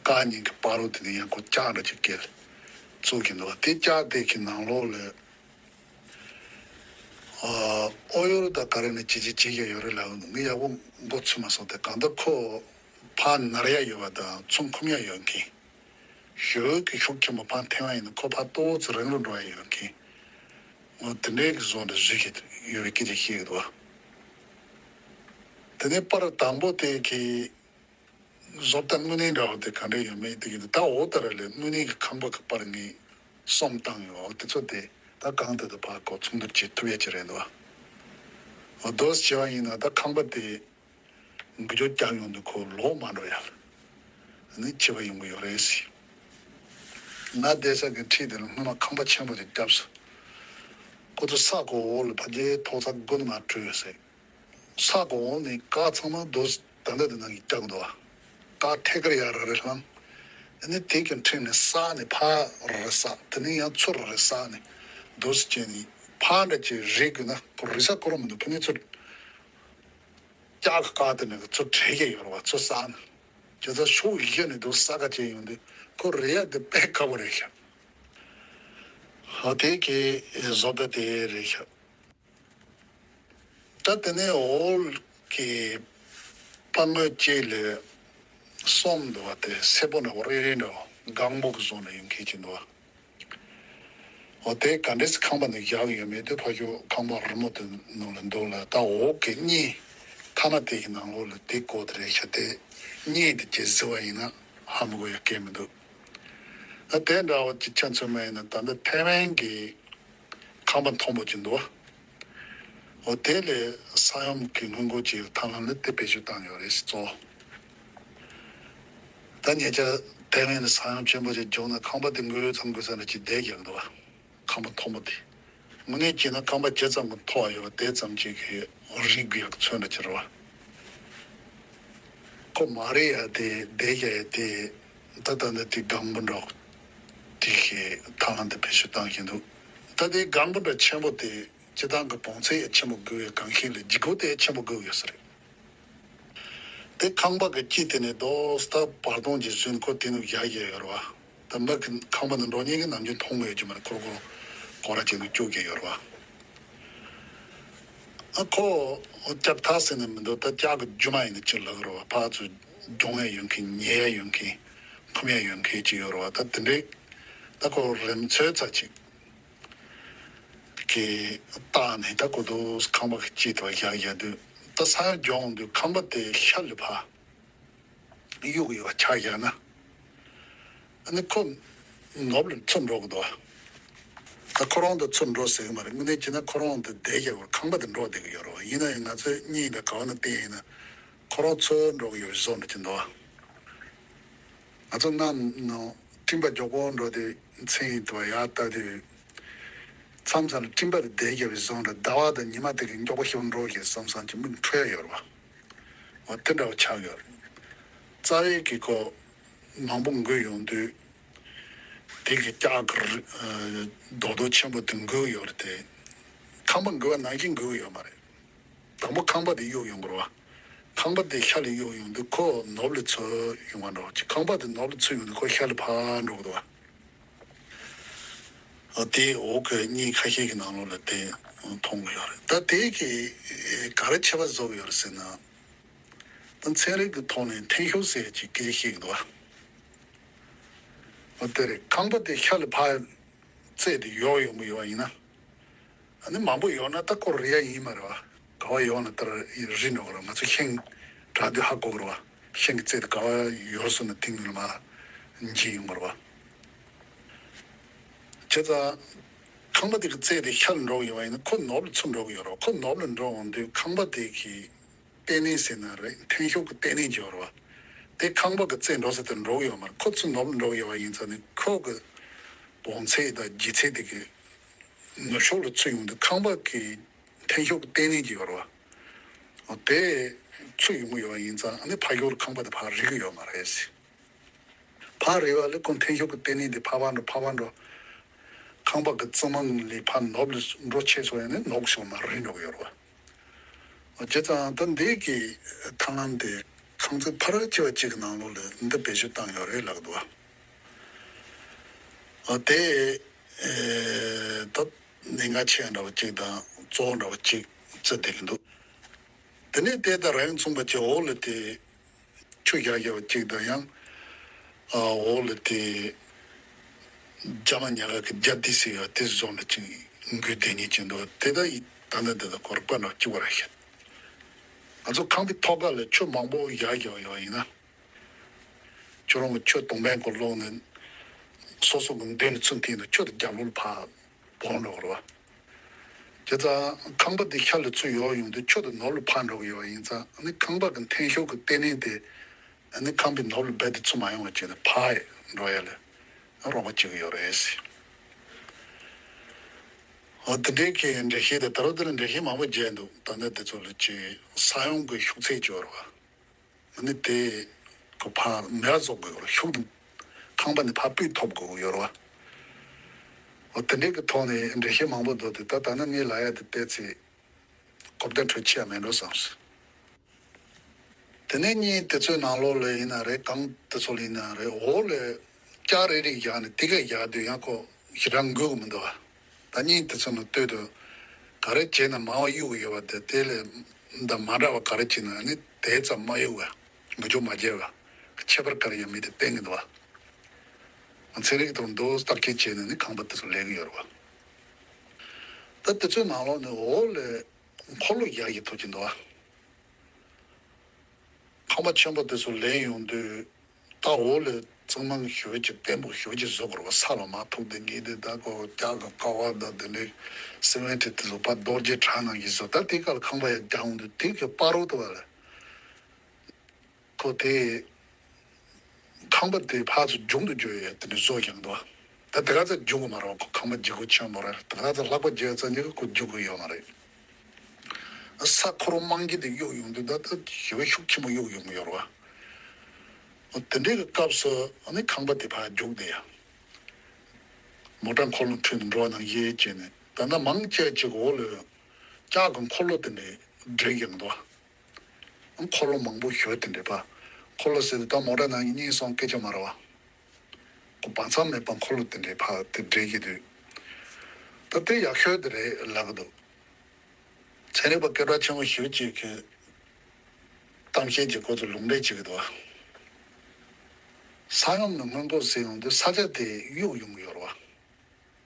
ཀ་གཉིས་ཀྱི་བར་རུ་དེ་ནས་ཡང་ཁོ་ལྕགས་འདྲ་ཅིག་བཀལ་བཙུགས་ཀྱི་འདུག་བ། དེ་ལྕགས་དེ་གི་ནང་ལོགས་ལ། ཨོ་ཡོར་ད་ག་རེ་ནས་ཇི་ཇི་ཇི་ཡ་ཡོད་རེད་ལབ་ནི་ངས་ཡག་པོ་མགོ་ཚོས་མ་སོང་། དེ་གང་ལྟར་ཁོ་ཕར་ནར་ཡ་ཡོད་པ་དང་ཚུར་འཁུམ་ཡ་ཡོད་མཁན། ཞོལ་གྱི་ཤུགས་ཆེན་པོ་ཕར་འཐེན་པ་ཡིན་ན་ཁོ་ཕར་ཏོག་ཙམ་རིང་རུ་འགྲོ་ཡ་ཡོད་མཁན། འོ་དེ་འདྲའི་གི་བཟོ་འདྲ་བཟོས་ཤིག་ཡོད་པའི་སྐད་ཆ་བཤད་ཀྱི་འདུག་བ། དེ་ནས་པར་དང་པོ་དེ་གི་བཟོ་ལྟ་དངོས་གནས་འདྲ་བ་དེ་ག་འདྲ་ཡོད་མེད་དེ་གི་འདུག་ད་འོ་ད་ར་ལས་དངོས་གནས་ཀྱི་ཁང་པ་གི་པར་ངས་གསུམ་བཏང་ཡོད། འོ་དེ་ཚོ་དེ་ད་གང་དེ་དང་ཕར་ཁོ་ཚོགས་འདུར་བྱེད་ཐུབ་ཡ་ཅིག་རེད་འདུག་འོ་དོ་བྱས་པ་ཡིན་ན་ད་ཁང་པ་དེ་འགུལ་སྐྱོད་རྒྱག་ཡོང་དུས་ཁོ་ལོག་མ་འགྲོ་ཡ་ནི་བྱེད་པ་ཡོང་གི་ཡོད་རེད་ཟེར། ང་བསྡད་ས་གི་འཁྲིས་དེ་ལ་སྔོན་མ་ཁང་པ་ཆེན་པོ་དེ་བརྒྱབ་སོང་། ཁོ་ཚོ་ས་གོ་འོག་ལ་ཕ་གིའི་ཐོག་ས་དགུ་ནས་མར་བྲོས་ཡོད་ཟེར། ས་གོང་ནས་ཀ་ཚང་མ་རྡོ་ད་ལྟ་དེ་ནང་གི་བཀྱག་འདུག་བ། ཀ་ཐད་ཀར་ཡར་རེ་རེ་ལྷང་། ཨ་ནི་དེ་གི་འཕྲིན་ནས་ས་ནས་ཕར་རེ་རེ་ས་དེ་ནས་ཡང་ཚུར་རེ་རེ་ས་ནས་རྡོ་སུ་བྱས་ནས་ཕར་འདྲ་ཅིག་རེག་དགོས་ན་ཁོ་རེག་ས་ཁོ་རང་མི་འདུག་ཕ་ནས་ཚུར་བཀྱག་གི་ཀ་དེ་ནས་ཚུར་བྲེག་གི་ཡོད་རེད་བ། ཚུར་ས་ནས་བྱས་ཙང་ཤུགས་ཡོད་ནས་རྡོ་ས་ཀ་བྱས་ཡོང་དུས་ཁོ་རེག་ཡ་དེ་དཔེ་ཁག་པོ་རེད་ཤག་ཧ་དེ་གི་བཟོ་ལྟ་དེ་རེད་ཤག་ད་དེ་ནས་འོག་གི་པར་ངོས་གཅིག་ལས་གསུམ་འདུག་བ། དེ་སེར་པོ་འདྲ་བོ་རེ་རེ་འདྲ་བོ་གང་པོ་གི་བཟོ་འདྲ་ཡོང་མཁན་ཅིག་འདུག་བ། འོ་དེ་ག་འདྲས་སེ་ཁང་པ་ནང་བཞག་གི་ཡོད་མེད་དེ་ཕ་ཤོ་ཁང་པ་རི་མོ་དེ་ནང་ལ་འདུག་ལ། ད་འོག་གི་གཉིས་ ཐ་མ་དེ་གི་ནང་ལོགས་ལ་དེ་བཀོད་དེ་རེད་ཤག་དེ་གཉིས་དེ་ཅིག་གཟིགས་པ་ཡིན་ན་ཧ་མ་གོ་ཡ་གང་མི་འདུག་ད་དེ་འདྲ་བ་ཅིག་ཆ་མཚོན་པ་ཡིན་ན་ད་ལྟ་ཐའེ་ཝན་གྱི་ཁང་པ་མཐོན་པོ་ཅིག་འདུག་འོ་དེ་ལས་ས་ཡོམ་གྱི་སྔོན་འགོག་བྱེད་ཡག་ཐབས་ལམ་ལ་དེ་བེད་སྤྱོད་བཏང་ཡོད་རེད་ཟེར་གཙོ་བོ། ད་ཉེ་ཆར་ཐའེ་ཝན་ལ་ས་ཡོམ་ཆེན་པོ་ཞིག་བྱུང་ན་ཁང་པ་དེ་འགུལ་ཙམ་འགུལ་ས་ན་ཅིག་བསྡད་རྒྱག་འདུག་བ། ཁང་པ་མཐོན་པོ་དེ། དངོས་གནས་བྱས་ན་ཁང་པ་ཇི་ཙམ་གྱི་མཐོ་བ་ཡོད་པ་དེ་ཙམ་ཅིག་གི་རིག་དགོས་ཡག་མཚོན་པ་ཅིག་རེད་བ། ཁོ་མ་རེད་ཡ་དེ་བསྡད་རྒྱག་ཡ་དེ་ད་ལྟ་འདི་དེ་སྒང་པོ་འདྲ་དེ་གི་ཐབས་ལམ་དེ་བེད་སྤྱོད་བཏང་བཞིན་འདུག་ད་དེ་སྒང་པོ་འདྲ་ཆེན་པོ་དེ་སྤྱིར་བཏང་གི་བོངས་ཚད་ཡ་ཆེན་པོ་དགོས་ཡ་གང་ཤེས་ལས་ལྗིད་ཁོག་དེ་ཡ་ཆེན་པོ་དགོས་ཡོད་ས་རེད། དེ་ཁང་པ་གི་དཀྱིལ་དེ་ནས་རྡོ་སྟབས་བར་སྟོང་གི་བཟོས་ནས་ཁོ་དེ་ནས་བཞག་བཞག་ཡོད་རེད་བ། ད་མི་གི་ཁང་པ་ནང་འགྲོ་མཁན་གྱི་ནམ་རྒྱུན་མཐོང་གི་ཡོད་ཀྱི་མ་རེད། ཁོ་རང་ཁོ་རང་སྒོ་ར་བྱས་ནས་སྐྱོད་ཀྱི་ཡོད་རེད་བ། ཨ་ཁོ་སྐྱབས་ཐག་ཟེར་ནས་མི་འདུག་ད་ལྕགས་གི་རྒྱུ་མ་ཡིན་ན་ཅིག་ལབ་ཀྱི་རེད་བ། ཕར་ཚུར་རྒྱུག་ཡ་ཡོད་མཁན་ཉལ་ཡ་ཡོད་མཁན་འཁུམ་ཡ་ཡོད་མཁན་ཅིག་ཡོད་རེད་བ། ད་དེ་འདྲའི་ད་ཁོ་རིམ་འཚོལ་ཚ་ཅིག་གི་བཏགས་ནས་ད་གོ་དུ་ཁང་པ་གི་དཀྱིལ་དུ་བཞག་བཞག་དུས་ད་ས་ཡ་སྦྱོང་དུས་ཁང་པ་དེ་ཤར་ལ་ཕར་གཡུག་ཡོད་ཆགས་བཞག་ན་ཨ་ནི་ཁོ་ནོར་བུ་ལ་ཚུར་འགྲོ་གི་འདུག་ད་ཁོ་རང་དུ་ཚུར་འགྲོ་ཟེར་གི་མ་རེད། དངོས་གནས་བྱས་ན་ཁོ་རང་དུ་བསྡད་བཞག་པར་ཁང་པ་དེ་འགྲོ་བསྡད་གི་ཡོད་རེད་བ། ཡིན་ན་ཡང་ང་ཚོས་གཉིད་དང་ག་བ་ན་བལྟས་ཡིན་ན་ཁོ་རང་ཚུར་འགྲོ་གི་ཡོད་བཟོ་འདྲ་ཅིག་འདུག་ང་ཚོ་གནའ་ནང་སྤྲིན་པ་མགྱོགས་པོ་འགྲོ་དུས་མཚན་ཡིན་དུ་ཡར་ལྟ་དུས་མཚམས་མཚམས་ལ་སྤྲིན་པ་དེ་བསྡད་རྒྱབ་པའི་བཟོ་འདྲ། ཟླ་བ་དང་ཉི་མ་དེ་གི་མགྱོགས་པོ་ཞིག་འགྲོ་གི་བསམ་བསམ་གྱི་མིག་འཁྲུལ་ཡ་ཡོད་རེད་བ། འོ་དེ་འདྲ་བ་ཆགས་ཡོད་རེད། རྩ་བའི་གི་ཁོ་མང་པོ་འགུལ་ཡོང་དུས་དེ་གི་ལྕགས་གི་རྡོག་རྡོག་ཆེན་པོ་དེ་འགུལ་ཡོད་རེད་དེ། ཁང་པ་འགུལ་བ་ནང་བཞིན་འགུལ་ཡོད་མ་རེད། དང་པོ་ཁང་པ་དེ་གཡུག་ཡོང་གི་རེད་བ། ཁང་པ་དེ་ཤར་ལ་གཡུག་ཡོང་དུས་ཁོ་ནོར་བུ་ལ་ཚུར་ཡོང་བ་འདྲ་བ་ཅིག་ཁང་པ་དེ་ནོར་བུ་ལ་ཚུར་ཡོང་དུས་ཁོ་ཤར་ལ་ཕར་འགྲོ་གི་འདུག་བ། ཨ་དེའི་འོག་གི་གཉིས་ཁ་ཤས་ཀྱི་ནང་ལོགས་ལ་དེ་མཐོང་གི་ཡོད་རེད། ད་དེ་གི་ག་རེ་ཁྱད་པར་བཟོ་གི་ཡོད་རེད་ཟེར་ན། ད་ཚན་རིག་གི་ཐོག་ནས་འཐེན་ཤུགས་ཟེར་ཡ་ཅིག་སྐད་ཆ་བཤད་ཀྱི་འདུག་བ། འོ་དེ་རེད། ཁང་པ་དེ་ཤར་ལ་ཕར་རྩེ་དེ་ཡོག་ཡོང་གི་ཡོད་པ་ཡིན་ན། ཨ་ནི་མང་པོ་ཡོང་ན་ད་ཁོ་རི་ཡ་ཡིན་མ་རེད་བ། ག་བ་ཡོང་ན་ད་རི་རི་འགྲོ་གི་རེད། ང་ཚོ་ཤིང་དྲག་དུས་ཧ་གོ་གི་རེད་བ། ཤིང་གི་རྩེ་དེ་ག་བ་ཡོད་སོང་ན་དེ་ངོས་ལ་མར་འགྱིང་ཡོང་གི་རེད་བ། བྱས་ཙང་ཁང་པ་དེ་གི་རྩེ་དེ་ཤར་ལ་འགྲོ་གི་ཡོད་པ་ཡིན་ན་ཁོ་ནོར་བུ་ལ་ཚུར་འགྲོ་གི་ཡོད་རེད་བ། ཁོ་ནོར་བུ་ལ་འགྲོ་འོང་དུས་ཁང་པ་དེ་གི་བརྟན་གནས་ཟེར་ན་རེད། འཐེན་ཤུགས་ཀྱི་བརྟན་གནས་ཀྱི་ཡོད་རེད་བ། དེ་ཁང་པ་གི་རྩེ་འགྲོ་ས་དེ་འགྲོ་གི་ཡོད་མ་རེད། ཁོ་ཚུར་ནོར་བུ་འགྲོ་གི་ཡོད་པ་ཡིན་ཙང་ནི་ཁོ་གི་བོངས་ཚད་དང་ལྗིད་ཚད་དེ་གི་ནུབ་ཕྱོགས་ལ་ཚུར་ཡོང་དུས་ཁང་པ་གི་འཐེན་ཤུགས་ཀྱི་བརྟན་གནས་ཀྱི་ཡོད་རེད་བ། དེ་ཚུར་ཡོང་གི་ཡོད་པ་ཡིན་ཙང་ཨ་ནི་ཕར་ཡུལ་ཁང་པ་དེ་ཕར་རིལ་གི་ཡོད་མ་རེད། ཕར་རིལ་བ་ལས་ཁོ་འཐེན་ཤུགས་ཀྱི་བརྟན་གནས་དེ་ཕར་ཕར་འགྲོ་ཕར་ཕར་འགྲོ། ཁང་པ་གི་རྩིབ་མ་ལས་ཕར་ནུབ་ལ་འགྲོ་ཆེ་སོང་ཡང་ནི་ནུབ་ཕྱོགས་མར་རིལ་འགྲོ་གི་ཡོད་རེད་བ། བྱས་ཙང་ད་འདི་གི་ཐབས་ལམ་དེ་ཁང་ཚན་ཕལ་ཆེ་བ་གཅིག་གི་ནང་ལོགས་ལ་འདི་བེད་སྤྱོད་བཏང་ཡོད་རེད་ལབ་འདུག་བ། དེ་ད་གནད་འགག་ཆེ་བ་འདྲ་བ་གཅིག་དང་གཙོ་བོ་འདྲ་བ་གཅིག་བརྩི་བསྡད་ཀྱི་འདུག་དེ་ནས་དེ་དང་རིང་མཚུངས་པ་ཅིག་འོག་ལ་དེ་ཆུ་བཞག་བཞག་པ་གཅིག་དང་ཡང་འོག་ལ་དེ་རྒྱ་མ་ཉག་ག་གི་རྒྱ་དེ་ཟེར་བ་དེ་བཟོ་འདྲ་ཅིག་འགུལ་བསྡད་མཁན་ཅིག་འདུག་དེ་ད་ཡི་ད་ནི་དེ་དང་གོ་རིམ་པ་འདྲ་གཅིག་པ་རེད་ཤག་ང་ཚོ་ཁང་པའི་ཐོག་ཁ་ལ་ཆུ་མང་པོ་བཞག་བཞག་ཡོད་ཡིན་ན། ཁྱོད་རང་གི་ཆུ་དུང་བན་སྐོར་སློག་ནས་སོ་སོ་གི་མདུན་ནས་ཚུར་འཐེན་ནས་ཆུ་དེ་རྒྱབ་ལོགས་ལ་ཕར་བོར་འགྲོ་གི་རེད་བ། བྱས་ཙང་ཁང་པ་དེ་ཤར་ལ་ཚུར་ཡོང་ཡོང་དུས་ཆུ་དེ་ནུབ་ལ་ཕར་འགྲོ་གི་ཡོད་པ་ཡིན་ཙང་ཨ་ནི་ཁང་པ་གི་འཐེན་ཤུགས་ཀྱི་བརྟན་གནས་དེ་ཨ་ནི་ཁང་པའི་ནུབ་ལ་རྦད་དེ་ཚུར་མ་ཡོང་བ་བྱས་ནས་ཕར་འགྲོ་ཡ་ལ་རོགས་པ་བྱེད་ཀྱི་ཡོད་རེད། འོ་དེ་འདྲའི་གི་འགྲེལ་བཤད་དེ་ད་རུང་དེ་ལ་འགྲེལ་བཤད་མང་པོ་བརྒྱབ་འདུག་ད་ནི་དེ་ཚོ་ལ་ཅིག་ས་ཡོམ་གྱི་ཤུགས་ཚད་ཅིག་ཡོད་རེད་བ། ཨ་ནི་དེ་ཁོ་ཕར་མེད་པ་བཟོ་དགོས་རེད། ཤུགས་ཁང་པ་ནས་ཕར་སྤུས་ཐོབ་དགོས་ཡོད་རེད་བ། འོ་དེ་འདྲའི་གི་ཐོག་ནས་འགྲེལ་བཤད་མང་པོ་འདུག་དེ་ད་ད་ནི་ངས་ལབ་ཡ་དེ་བལྟས་ཚེ་གོ་བརྡ་འཕྲོད་ཆེ་ཡ་མེད་འགྲོ་བསམ་སོང་། དེ་ནས་གཉིས་དེ་ཚོའི་ནང་ལོགས་ལ་ཡིན་ན་རེད། གང་དེ་ཚོ་ལ་ཡིན་ན་རེད། འོག་ལ་ལྕགས་རེ་རེ་བཞག་ནས་དེ་ག་བཞག་དུས་ཡང་ཁོ་ཞེ་དྲག་འགུལ་གི་མི་འདུག་བ། ད་གཉིས་དེ་ཚོ་ནང་ལྟོས་དུས་ག་རེ་བྱས་ན་མང་བ་གཡུག་གི་ཡོད་པ་དེ་དེ་ལས་འདི་མ་འདྲ་བ་ག་རེ་བྱས་ན་ནི་དེ་ཙམ་མ་གཡུག་བ། འགུལ་སྐྱོད་མ་བྱས་པ། ཁྱད་པར་ག་རེ་ཡང་མེད་དེ་བསྟན་གི་འདུག་བ། ཚན་རིག་དང་འདུག་བརྟག་དཔྱད་བྱས་ནས་ནི་ཁང་པ་དེ་ཚོ་ལས་གི་ཡོད་རེད་བ། ད་དེ་ཚོའི་ནང་ལོགས་ནས་འོག་ལ་འཁོར་ལོ་བཞག་གི་ཐུག་གི་འདུག་བ། ཁང་པ་ཆེན་པོ་དེ་ཚོ་ལེན་ཡོང་དུས། ད་འོག་ལ་གཙང་མ་ཞེ་པོ་ཅིག་བརྟན་པོ་ཞེ་པོ་ཅིག་བཟོ་དགོས་རེད་པ། ས་ལ་མར་ཐུག་དེ་ངེས་དེ་ད་ཁོ་ལྕགས་ཀྱི་ཀ་བ་དང་དེ་འདྲའི་སི་མེན་ཊི་དེ་ཚོ་ཕར་རྡོ་རྗེ་བྲག་ནང་བཞིན་བཟོ། ད་དེའི་སྐབས་ལ་ཁང་པ་ཡར་རྒྱག་འོང་དུས་དེ་གི་བར་རོ་དེ་བ་ལ། ཁོ་དེ་ཁང་པ་དེ་ཕར་ཚུར་རྒྱུག་ཏུ་འགྱོ་ཡས་དེ་འདྲ་བཟོ་ཡོང་འདུག་ད་དེ་ག་ཚོད་རྒྱུག་གི་མ་རེད་པ། ཁོ་ཁང་པ་ལྗིད་ཁོག་ཆེན་པོ་རེད། དེ་ག་ཚོད་ལྷགས་པ་རྒྱག་ཚར་ནས་ཁོ་རྒྱུག་གི་ཡོད་མ་རེད། ས་ཁོ་རང་རྨང་གཞི་དེ་གཡུག་ཡོང་དུས་ད་ལྟ་ཞེ་པོ་ཤུགས་ཆེན་པོ་གཡུག་ཡོང་གི་ཡོད་རེད་པ། དེ་འདྲའི་གི་སྐབས་སུ་ཨ་ནི་ཁང་པ་དེ་ཕར་རྒྱུག་བསྡད་ཡ། མོ་ཊ་འཁོར་ལོ་འཕྲུལ་དུ་འགྲོ་བ་ནང་བཞིན་བྱས་ནས། ད་ལྟ་མང་ཆེ་ཅིག་འོག་ལ་ལྕགས་ཀྱི་འཁོར་ལོ་དེ་འདྲ་སྒྲིག་ཡོང་འདུག་འཁོར་ལོ་མང་པོ་ཞེ་པོ་དེ་འདྲ་པ། འཁོར་ལོ་ཟེར་དུས་ད་མོ་ཊ་ནང་གི་གཉིས་གསུམ་སྐད་ཆ་མ་རེད་པ། ཁོ་བར་མཚམས་མེད་པར་འཁོར་ལོ་དེ་འདྲ་ཕར་དེ་སྒྲིག་གི་འདུག་ད་དེ་ཡག་ཤོས་དེ་རེད་ལབ་ཀྱི་འདུག་ཚན་རིག་པ་སྐད་གྲགས་ཆེན་པོ་ཞེ་པོ་ཅིག་གིས་གཏམ་བཤད་ཀྱི་སྐོར་དུ་ལུང་འདྲེན་བྱེད་ཀྱི་འདུག་ས་ཡོམ་ནི་སྔོན་འགོག་ཟེར་ཡོང་དུས་ས་ཆ་དེ་གཡུག་ཡོང་གི་ཡོད་རེད་པ།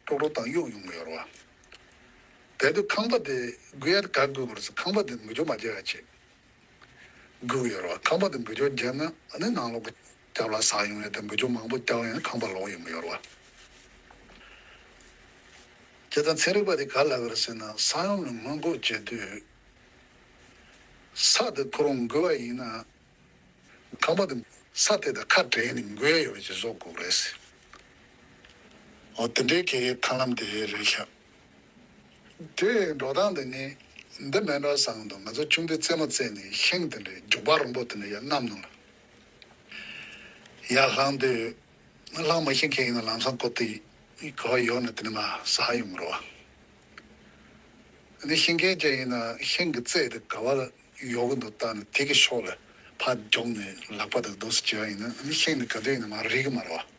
ཀྲོག་ཀྲོག་བཏང་གཡུག་ཡོང་གི་ཡོད་རེད་པ། དེ་དུས་ཁང་པ་དེ་སྒུག་ཡ་དེ་ག་སྒུག་དགོས་རེད་ཟེར། ཁང་པ་དེ་འགུལ་སྐྱོད་མ་བརྒྱབ་ཡ་ཆེད་སྒུག་ཡོད་རེད་པ། ཁང་པ་དེ་འགུལ་སྐྱོད་བརྒྱབ་ན་ཨ་ནི་ནང་ལོགས་ཀྱི་རྒྱབ་ལ་ཟག་ཡོང་ཡ་དེ། འགུལ་སྐྱོད་མང་པོ་བརྒྱབ་ཡོང་ན་ཁང་པ་ལོག་ཡོང་གི་ཡོད་རེད་པ། བྱས་ཙང་ཚན་རིག་པ་དེ་ག་ལབ་ཀྱི་རེད་ཟེར་ན། ས་ཡོམ་ལ་སྔོན་འགོག་བྱེད་དུས་ས་དེ་ཁོ་རང་འགུལ་བ་ཡིན་ན། ཁང་པ་དེ་ས་དེ་དང་ཁ་བྲལ་ནས་འགུལ་ཡ་ཡོད་པ་ཅིག་བཟོ་དགོས་རེད་ཟེར། འོ་དེ་འདྲའི་གི་ཐབས་ལམ་དེ་རེད་ཤག་དེ་འགྲོ་སྟངས་དེ་ངས་འདི་མེད་འགྲོ་བསམ་འདུག་ང་ཚོ་ཆུང་དུས་རྩེད་མོ་རྩེས་ནས་ཤིང་དེ་འདྲའི་རྒྱུག་པ་རིང་པོ་དེ་འདྲ་ཡར་བསྣམས་ནས་ཡར་ལྷུང་དུས། ལྷུང་མ་ཤེས་མཁན་ཡིན་ན་ལམ་སང་ཁོ་དེ་ག་པར་ཡོད་ན་དེ་ནས་མར་ཟག་ཡོང་གི་རེད་པ། ཨ་ནི་ཤེས་མཁན་ཅིག་ཡིན་ན་ཤིང་གི་རྩེ་དེ་ག་པར་ཡོད་ཀྱི་འདུག་བལྟས་ནས་དེ་གི་ཕྱོགས་ལ་ཕར་རྒྱུགས་ནས་ལག་པ་དང་འདུག་སེ་བྱས་པ་ཡིན་ན། ཨ་ནི་ཤིང་དེ་ག་དུས་ཡིན་ན་མར་རིལ་གི་མ་རེད་པ།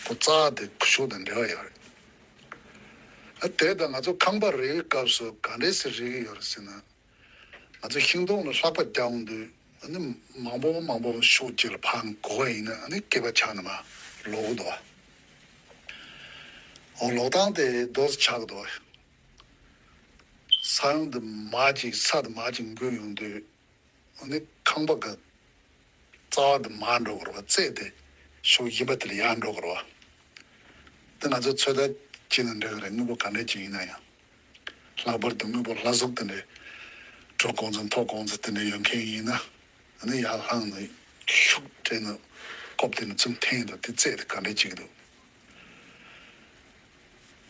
ཁོ་རྩ་དེ་ཁུ་བྱུག་དང་འབྲེལ་བ་ཡོད་རེད། ཨ་དེ་དང་ང་ཚོ་ཁང་པ་རིལ་བའི་སྐབས་སུ་ག་འདྲས་སེ་རིལ་གི་ཡོད་རེད་ཟེར་ན། ང་ཚོ་ཤིང་སྡོང་ལ་ལྷགས་པ་རྒྱག་འོང་དུས། ཨ་ནི་མང་པོ་མང་པོ་ཤུགས་གཅིག་ལ་ཕར་འགུག་པ་ཡིན་ན། ཨ་ནི་སྐེད་པ་ཆག་ནས་མར་ལོག་གི་འདུག་པ། འོ་ལོག་སྟངས་དེ་འདུག་སེ་ཆགས་ཀྱི་འདུག་པ། ས་ཡོམ་དེ་མར་ཅིག་ས་དེ་མར་ཅིག་འགུལ་ཡོང་དུས། ཨ་ནི་ཁང་པ་གི་རྩ་བ་དེ་མར་འགྲོ་དགོས་རེད་པ། རྩེ་དེ་ཕྱོགས་གཞན་པ་དེ་ལ་ཡར་འགྲོ་དགོས་རེད་པ། དེ་ང་ཚོ་ཚོད་ལྟ་བྱས་ན་འགྲིག་གི་རེད། དངོས་པོ་ག་འདྲ་ཅིག་ཡིན་ན་ཡང་། ལྷག་པར་དུ་དངོས་པོ་ལྷ་གཟུགས་དེ་འདྲའི་གྲུ་གོང་ཚད་མཐོ་གོང་ཚད་དེ་འདྲའི་ཡོད་མཁན་ཡིན་ན། ཨ་ནི་ཡར་ལྷུང་ནས་ཤུགས་སྤྲད་ནས་རྐུབ་དེ་ནས་ཚུར་འཐེན་དང་། དེ་རྩེ་དེ་ག་འདྲ་ཅིག་འདུག་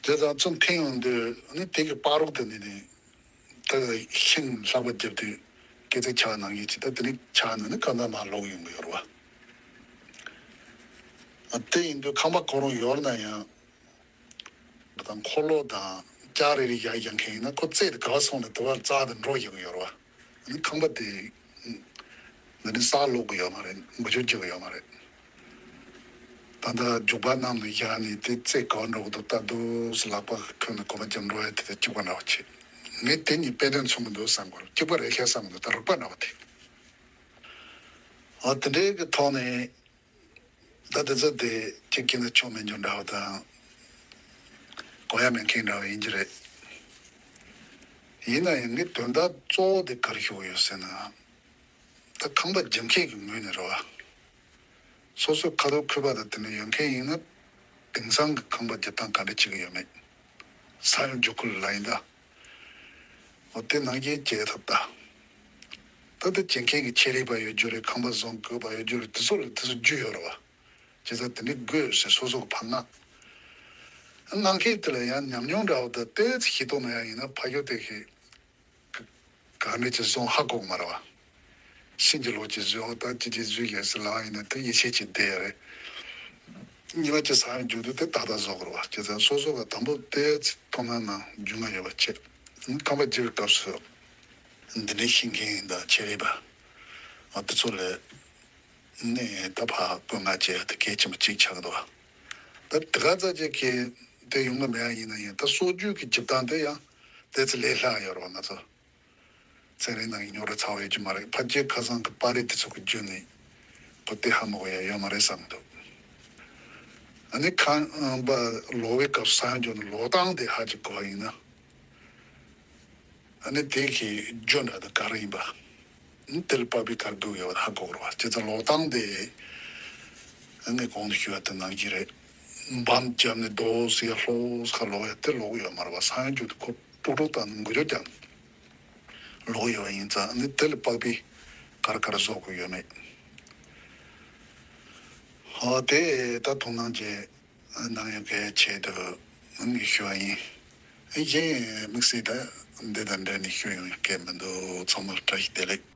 བྱས་ཙང་ཚུར་འཐེན་ཡོང་དུས། ཨ་ནི་དེ་གི་བར་རོ་དེ་ནས་ནི། ད་ཤིང་ལྷགས་པ་རྒྱབ་དུས་སྐེ་ཚེ་ཆག་ནང་བཞིན་ཅིག་ད་དེ་ནི་ཆག་ནས་ནི་གང་ལྟར་མར་ལོག་ཡོང་གི་ཡོད་རེད་པ། ཨ་དེ་ཡིན་དུས་ཁང་པ་ཁོ་རང་ཡོད་ན་ཡང་། ད་འཁོར་ལོ་དང་ལྕགས་རིལ་རིལ་ཡར་རྒྱག་མཁན་ཡིན་ན། ཁོ་རྩེ་དེ་ག་པར་སོང་ནས་དེ་བར་རྩ་དེ་འགྲོ་བཞིན་ཡོད་རེད་པ། ཨ་ནི་ཁང་པ་དེ་འདི་ནི་སར་ལོག་གི་ཡོད་མ་རེད། འགུལ་སྐྱོད་བྱེད་ཀྱི་ཡོད་མ་རེད། ད་ལྟ་རྒྱུག་པ་གནམ་ལ་བཞག་ནས་དེ་རྩེ་ག་པར་འགྲོ་གི་འདུག་ལྟ་འདུག་སེ་ལག་པ་འཁྱུད་ནས་གོམ་པ་རྒྱབ་འགྲོ་ཡ་དེ་དང་གཅིག་པ་འདྲ་བ་བྱེད། ངས་དེ་གཉིས་དཔེ་དོན་མཚུངས་ཀྱི་འདུག་བསམ་གྱི་རེད། གཅིག་པ་རེད་ཤག་བསམ་གྱི་འདུག་ད་རིག་པ་འདྲ་བ་དེ། འོ་དེ་འདྲའི་གི་ཐོག་ནས། ད་དེ་ཚོ་དེ་ཁྱེད་ཀྱིས་ན་ཆོ་མེད་རྒྱུ་འདྲ་བ་དང་། གོ་ཡ་མེད་མཁན་འདྲ་བ་ཡིན་གྱི་རེད། ཡིན་ན་ཡང་ངས་དོན་དག་གཙོ་བོ་དེ་ག་རེ་ཞུ་གི་ཡོད་ཟེར་ན། ད་ཁང་པ་རྒྱབ་མཁན་གྱི་ངོས་ནས་རེད་པ། སོ་སོའི་ཁ་ཐུག་ཁུག་པ་དང་དེ་འདྲ་ཡོད་མཁན་ཡིན་ན། དེང་སང་གི་ཁང་པ་རྒྱབ་སྟངས་ག་འདྲ་བྱེད་ཀྱི་ཡོད་མེད། ས་ཡོམ་རྒྱུག་ཁུལ་ལ་ཡིན་ད། འོ་དེ་ནང་བཞིན་བྱེད་ཐུབ་ད། ད་ལྟ་བྱེད་མཁན་གྱི་ཆེད་ལས་པ་ཡོད་རྒྱུ་རེད། ཁང་པ་བཟོ་དགོས་པ་ཡོད་རྒྱུ་རེད། དེ་ཚོ་ལ་དེ་ཚོ་རྒྱུས་ཡོད་རེད་པ། བྱས་ཙང་དེ་འདྲ་དགོས་ཟེར་སོ་སོ་གི་ཕར་མངགས། མངགས་མཁན་དེ་ལ་ཡང་ཉམས་མྱོང་འདྲ་བོ་དང་ཏོག་ཙམ་ཤེས་རྟོགས་མེད་ཡ་ཡིན་ན། ཕ་གི་དེ་ཤེས། ག་ག་འདྲ་ཅིག་བཟོ་ཧ་གོ་གི་མ་རེད་པ། ཤིང་གི་ལོ་ཅིག་བཟོས། འོ་ད་ཅི་ཅིག་བཟོས་ཡོད་ཟེར་ལབ་པ་ཡིན་ན་དེ་ཡིད་ཆེས་ཅིག་བསྡད་ཡ་རེད། ཉི་མ་གཅིག་ས་ཡོམ་རྒྱུག་དུས་དེ་ཏག་ཏག་བཟོ་དགོས་རེད་པ། བྱས་ཙང་སོ་སོ་གི་དང་པོ་ཏོག་ཙམ་མཐོང་སྣང་ནང་རྒྱུས་མངའ་ཡོད་པ་བྱེད། ཁང་པ་རྒྱག་པའི་སྐབས་སུ་འདི་འདྲའི་ཤེས་མཁན་དང་ཆེད་ལས་པ། འོ་དེ་ཚོ་ལ་ནས་ད་ཕར་བཀོད་མངགས་བྱས་ཏེ་གལ་ཆེན་པོ་གཅིག་ཆགས་འདུག་ད་དེ་ག་ཙམ་ཅིག་གིས་དེ་ཡོང་གི་མེད་ཡ་ཡིན་ན་ཡང་། ད་སྲོལ་རྒྱུན་གྱི་རྒྱུག་སྟངས་དེ་ཡང་ཏོག་ཙམ་ལས་སླ་ཡོད་རེད་པ། ང་ཚོ་ཚན་རིག་ནང་རྙོག་དྲ་ཚ་བོ་ཡོད་རྒྱུ་མ་རེད། ཕལ་ཆེར་ཁ་སང་གི་པར་རིས་དེ་ཚོ་གི་བརྒྱུད་ནས་ཁོ་དེ་ཧ་མ་གོ་ཡ་ཡོད་མ་རེད་བསམ་གྱི་འདུག་ཨ་ནི་ཁང་པ་ལོག་པའི་སྐབས་སུ་ས་ཡོམ་རྒྱུག་ནས་ལོག་སྟངས་དེ་ཧ་ཅིག་གོ་བ་ཡིན་ན། ཨ་ནི་དེ་གི་རྒྱུ་འདྲ་དེ་ག་རེ་ཡིན་པ། དེ་ལ་པགས་པའི་ཁར་སྡུག་ཡོད་པ་ཧ་གོ་རོགས། བྱས་ཙང་ལོག་སྟངས་དེ་ངས་གོང་དུ་ཞུས་པ་དེ་ནང་བཞིན་རེད། འབམ་བརྒྱབ་ནས་རྡོ་ཟེར་ལྷོ་ཁ་ལོག་ཡ་དེ་ལོག་ཡོད་མ་རེད་པ། ས་ཡང་རྒྱུ་དེ་ཁོ་ཀྲུག་ཀྲུག་དང་འགུལ་སྐྱོད་ཀྱང་ལོག་ཡོད་པ་ཡིན་ཙང་ནི་དེ་ལ་པགས་པའི་ཁར་ཁར་བཟོ་དགོས་ཡོད་མེད། ཧོ་དེ་ད་དོ་སྣང་བྱས་གནང་ཡོད་པའི་ཆེད་དུ་ངས་ཞུ་བ་ཡིན། གཞན་དམིགས་བསལ་ད་འདི་དང་འབྲེལ་ནས་ཞུ་ཡོང་ཡ་སྐད་མི་འདུག་ཚང་མར་བཀྲ་ཤིས་བདེ་ལེགས།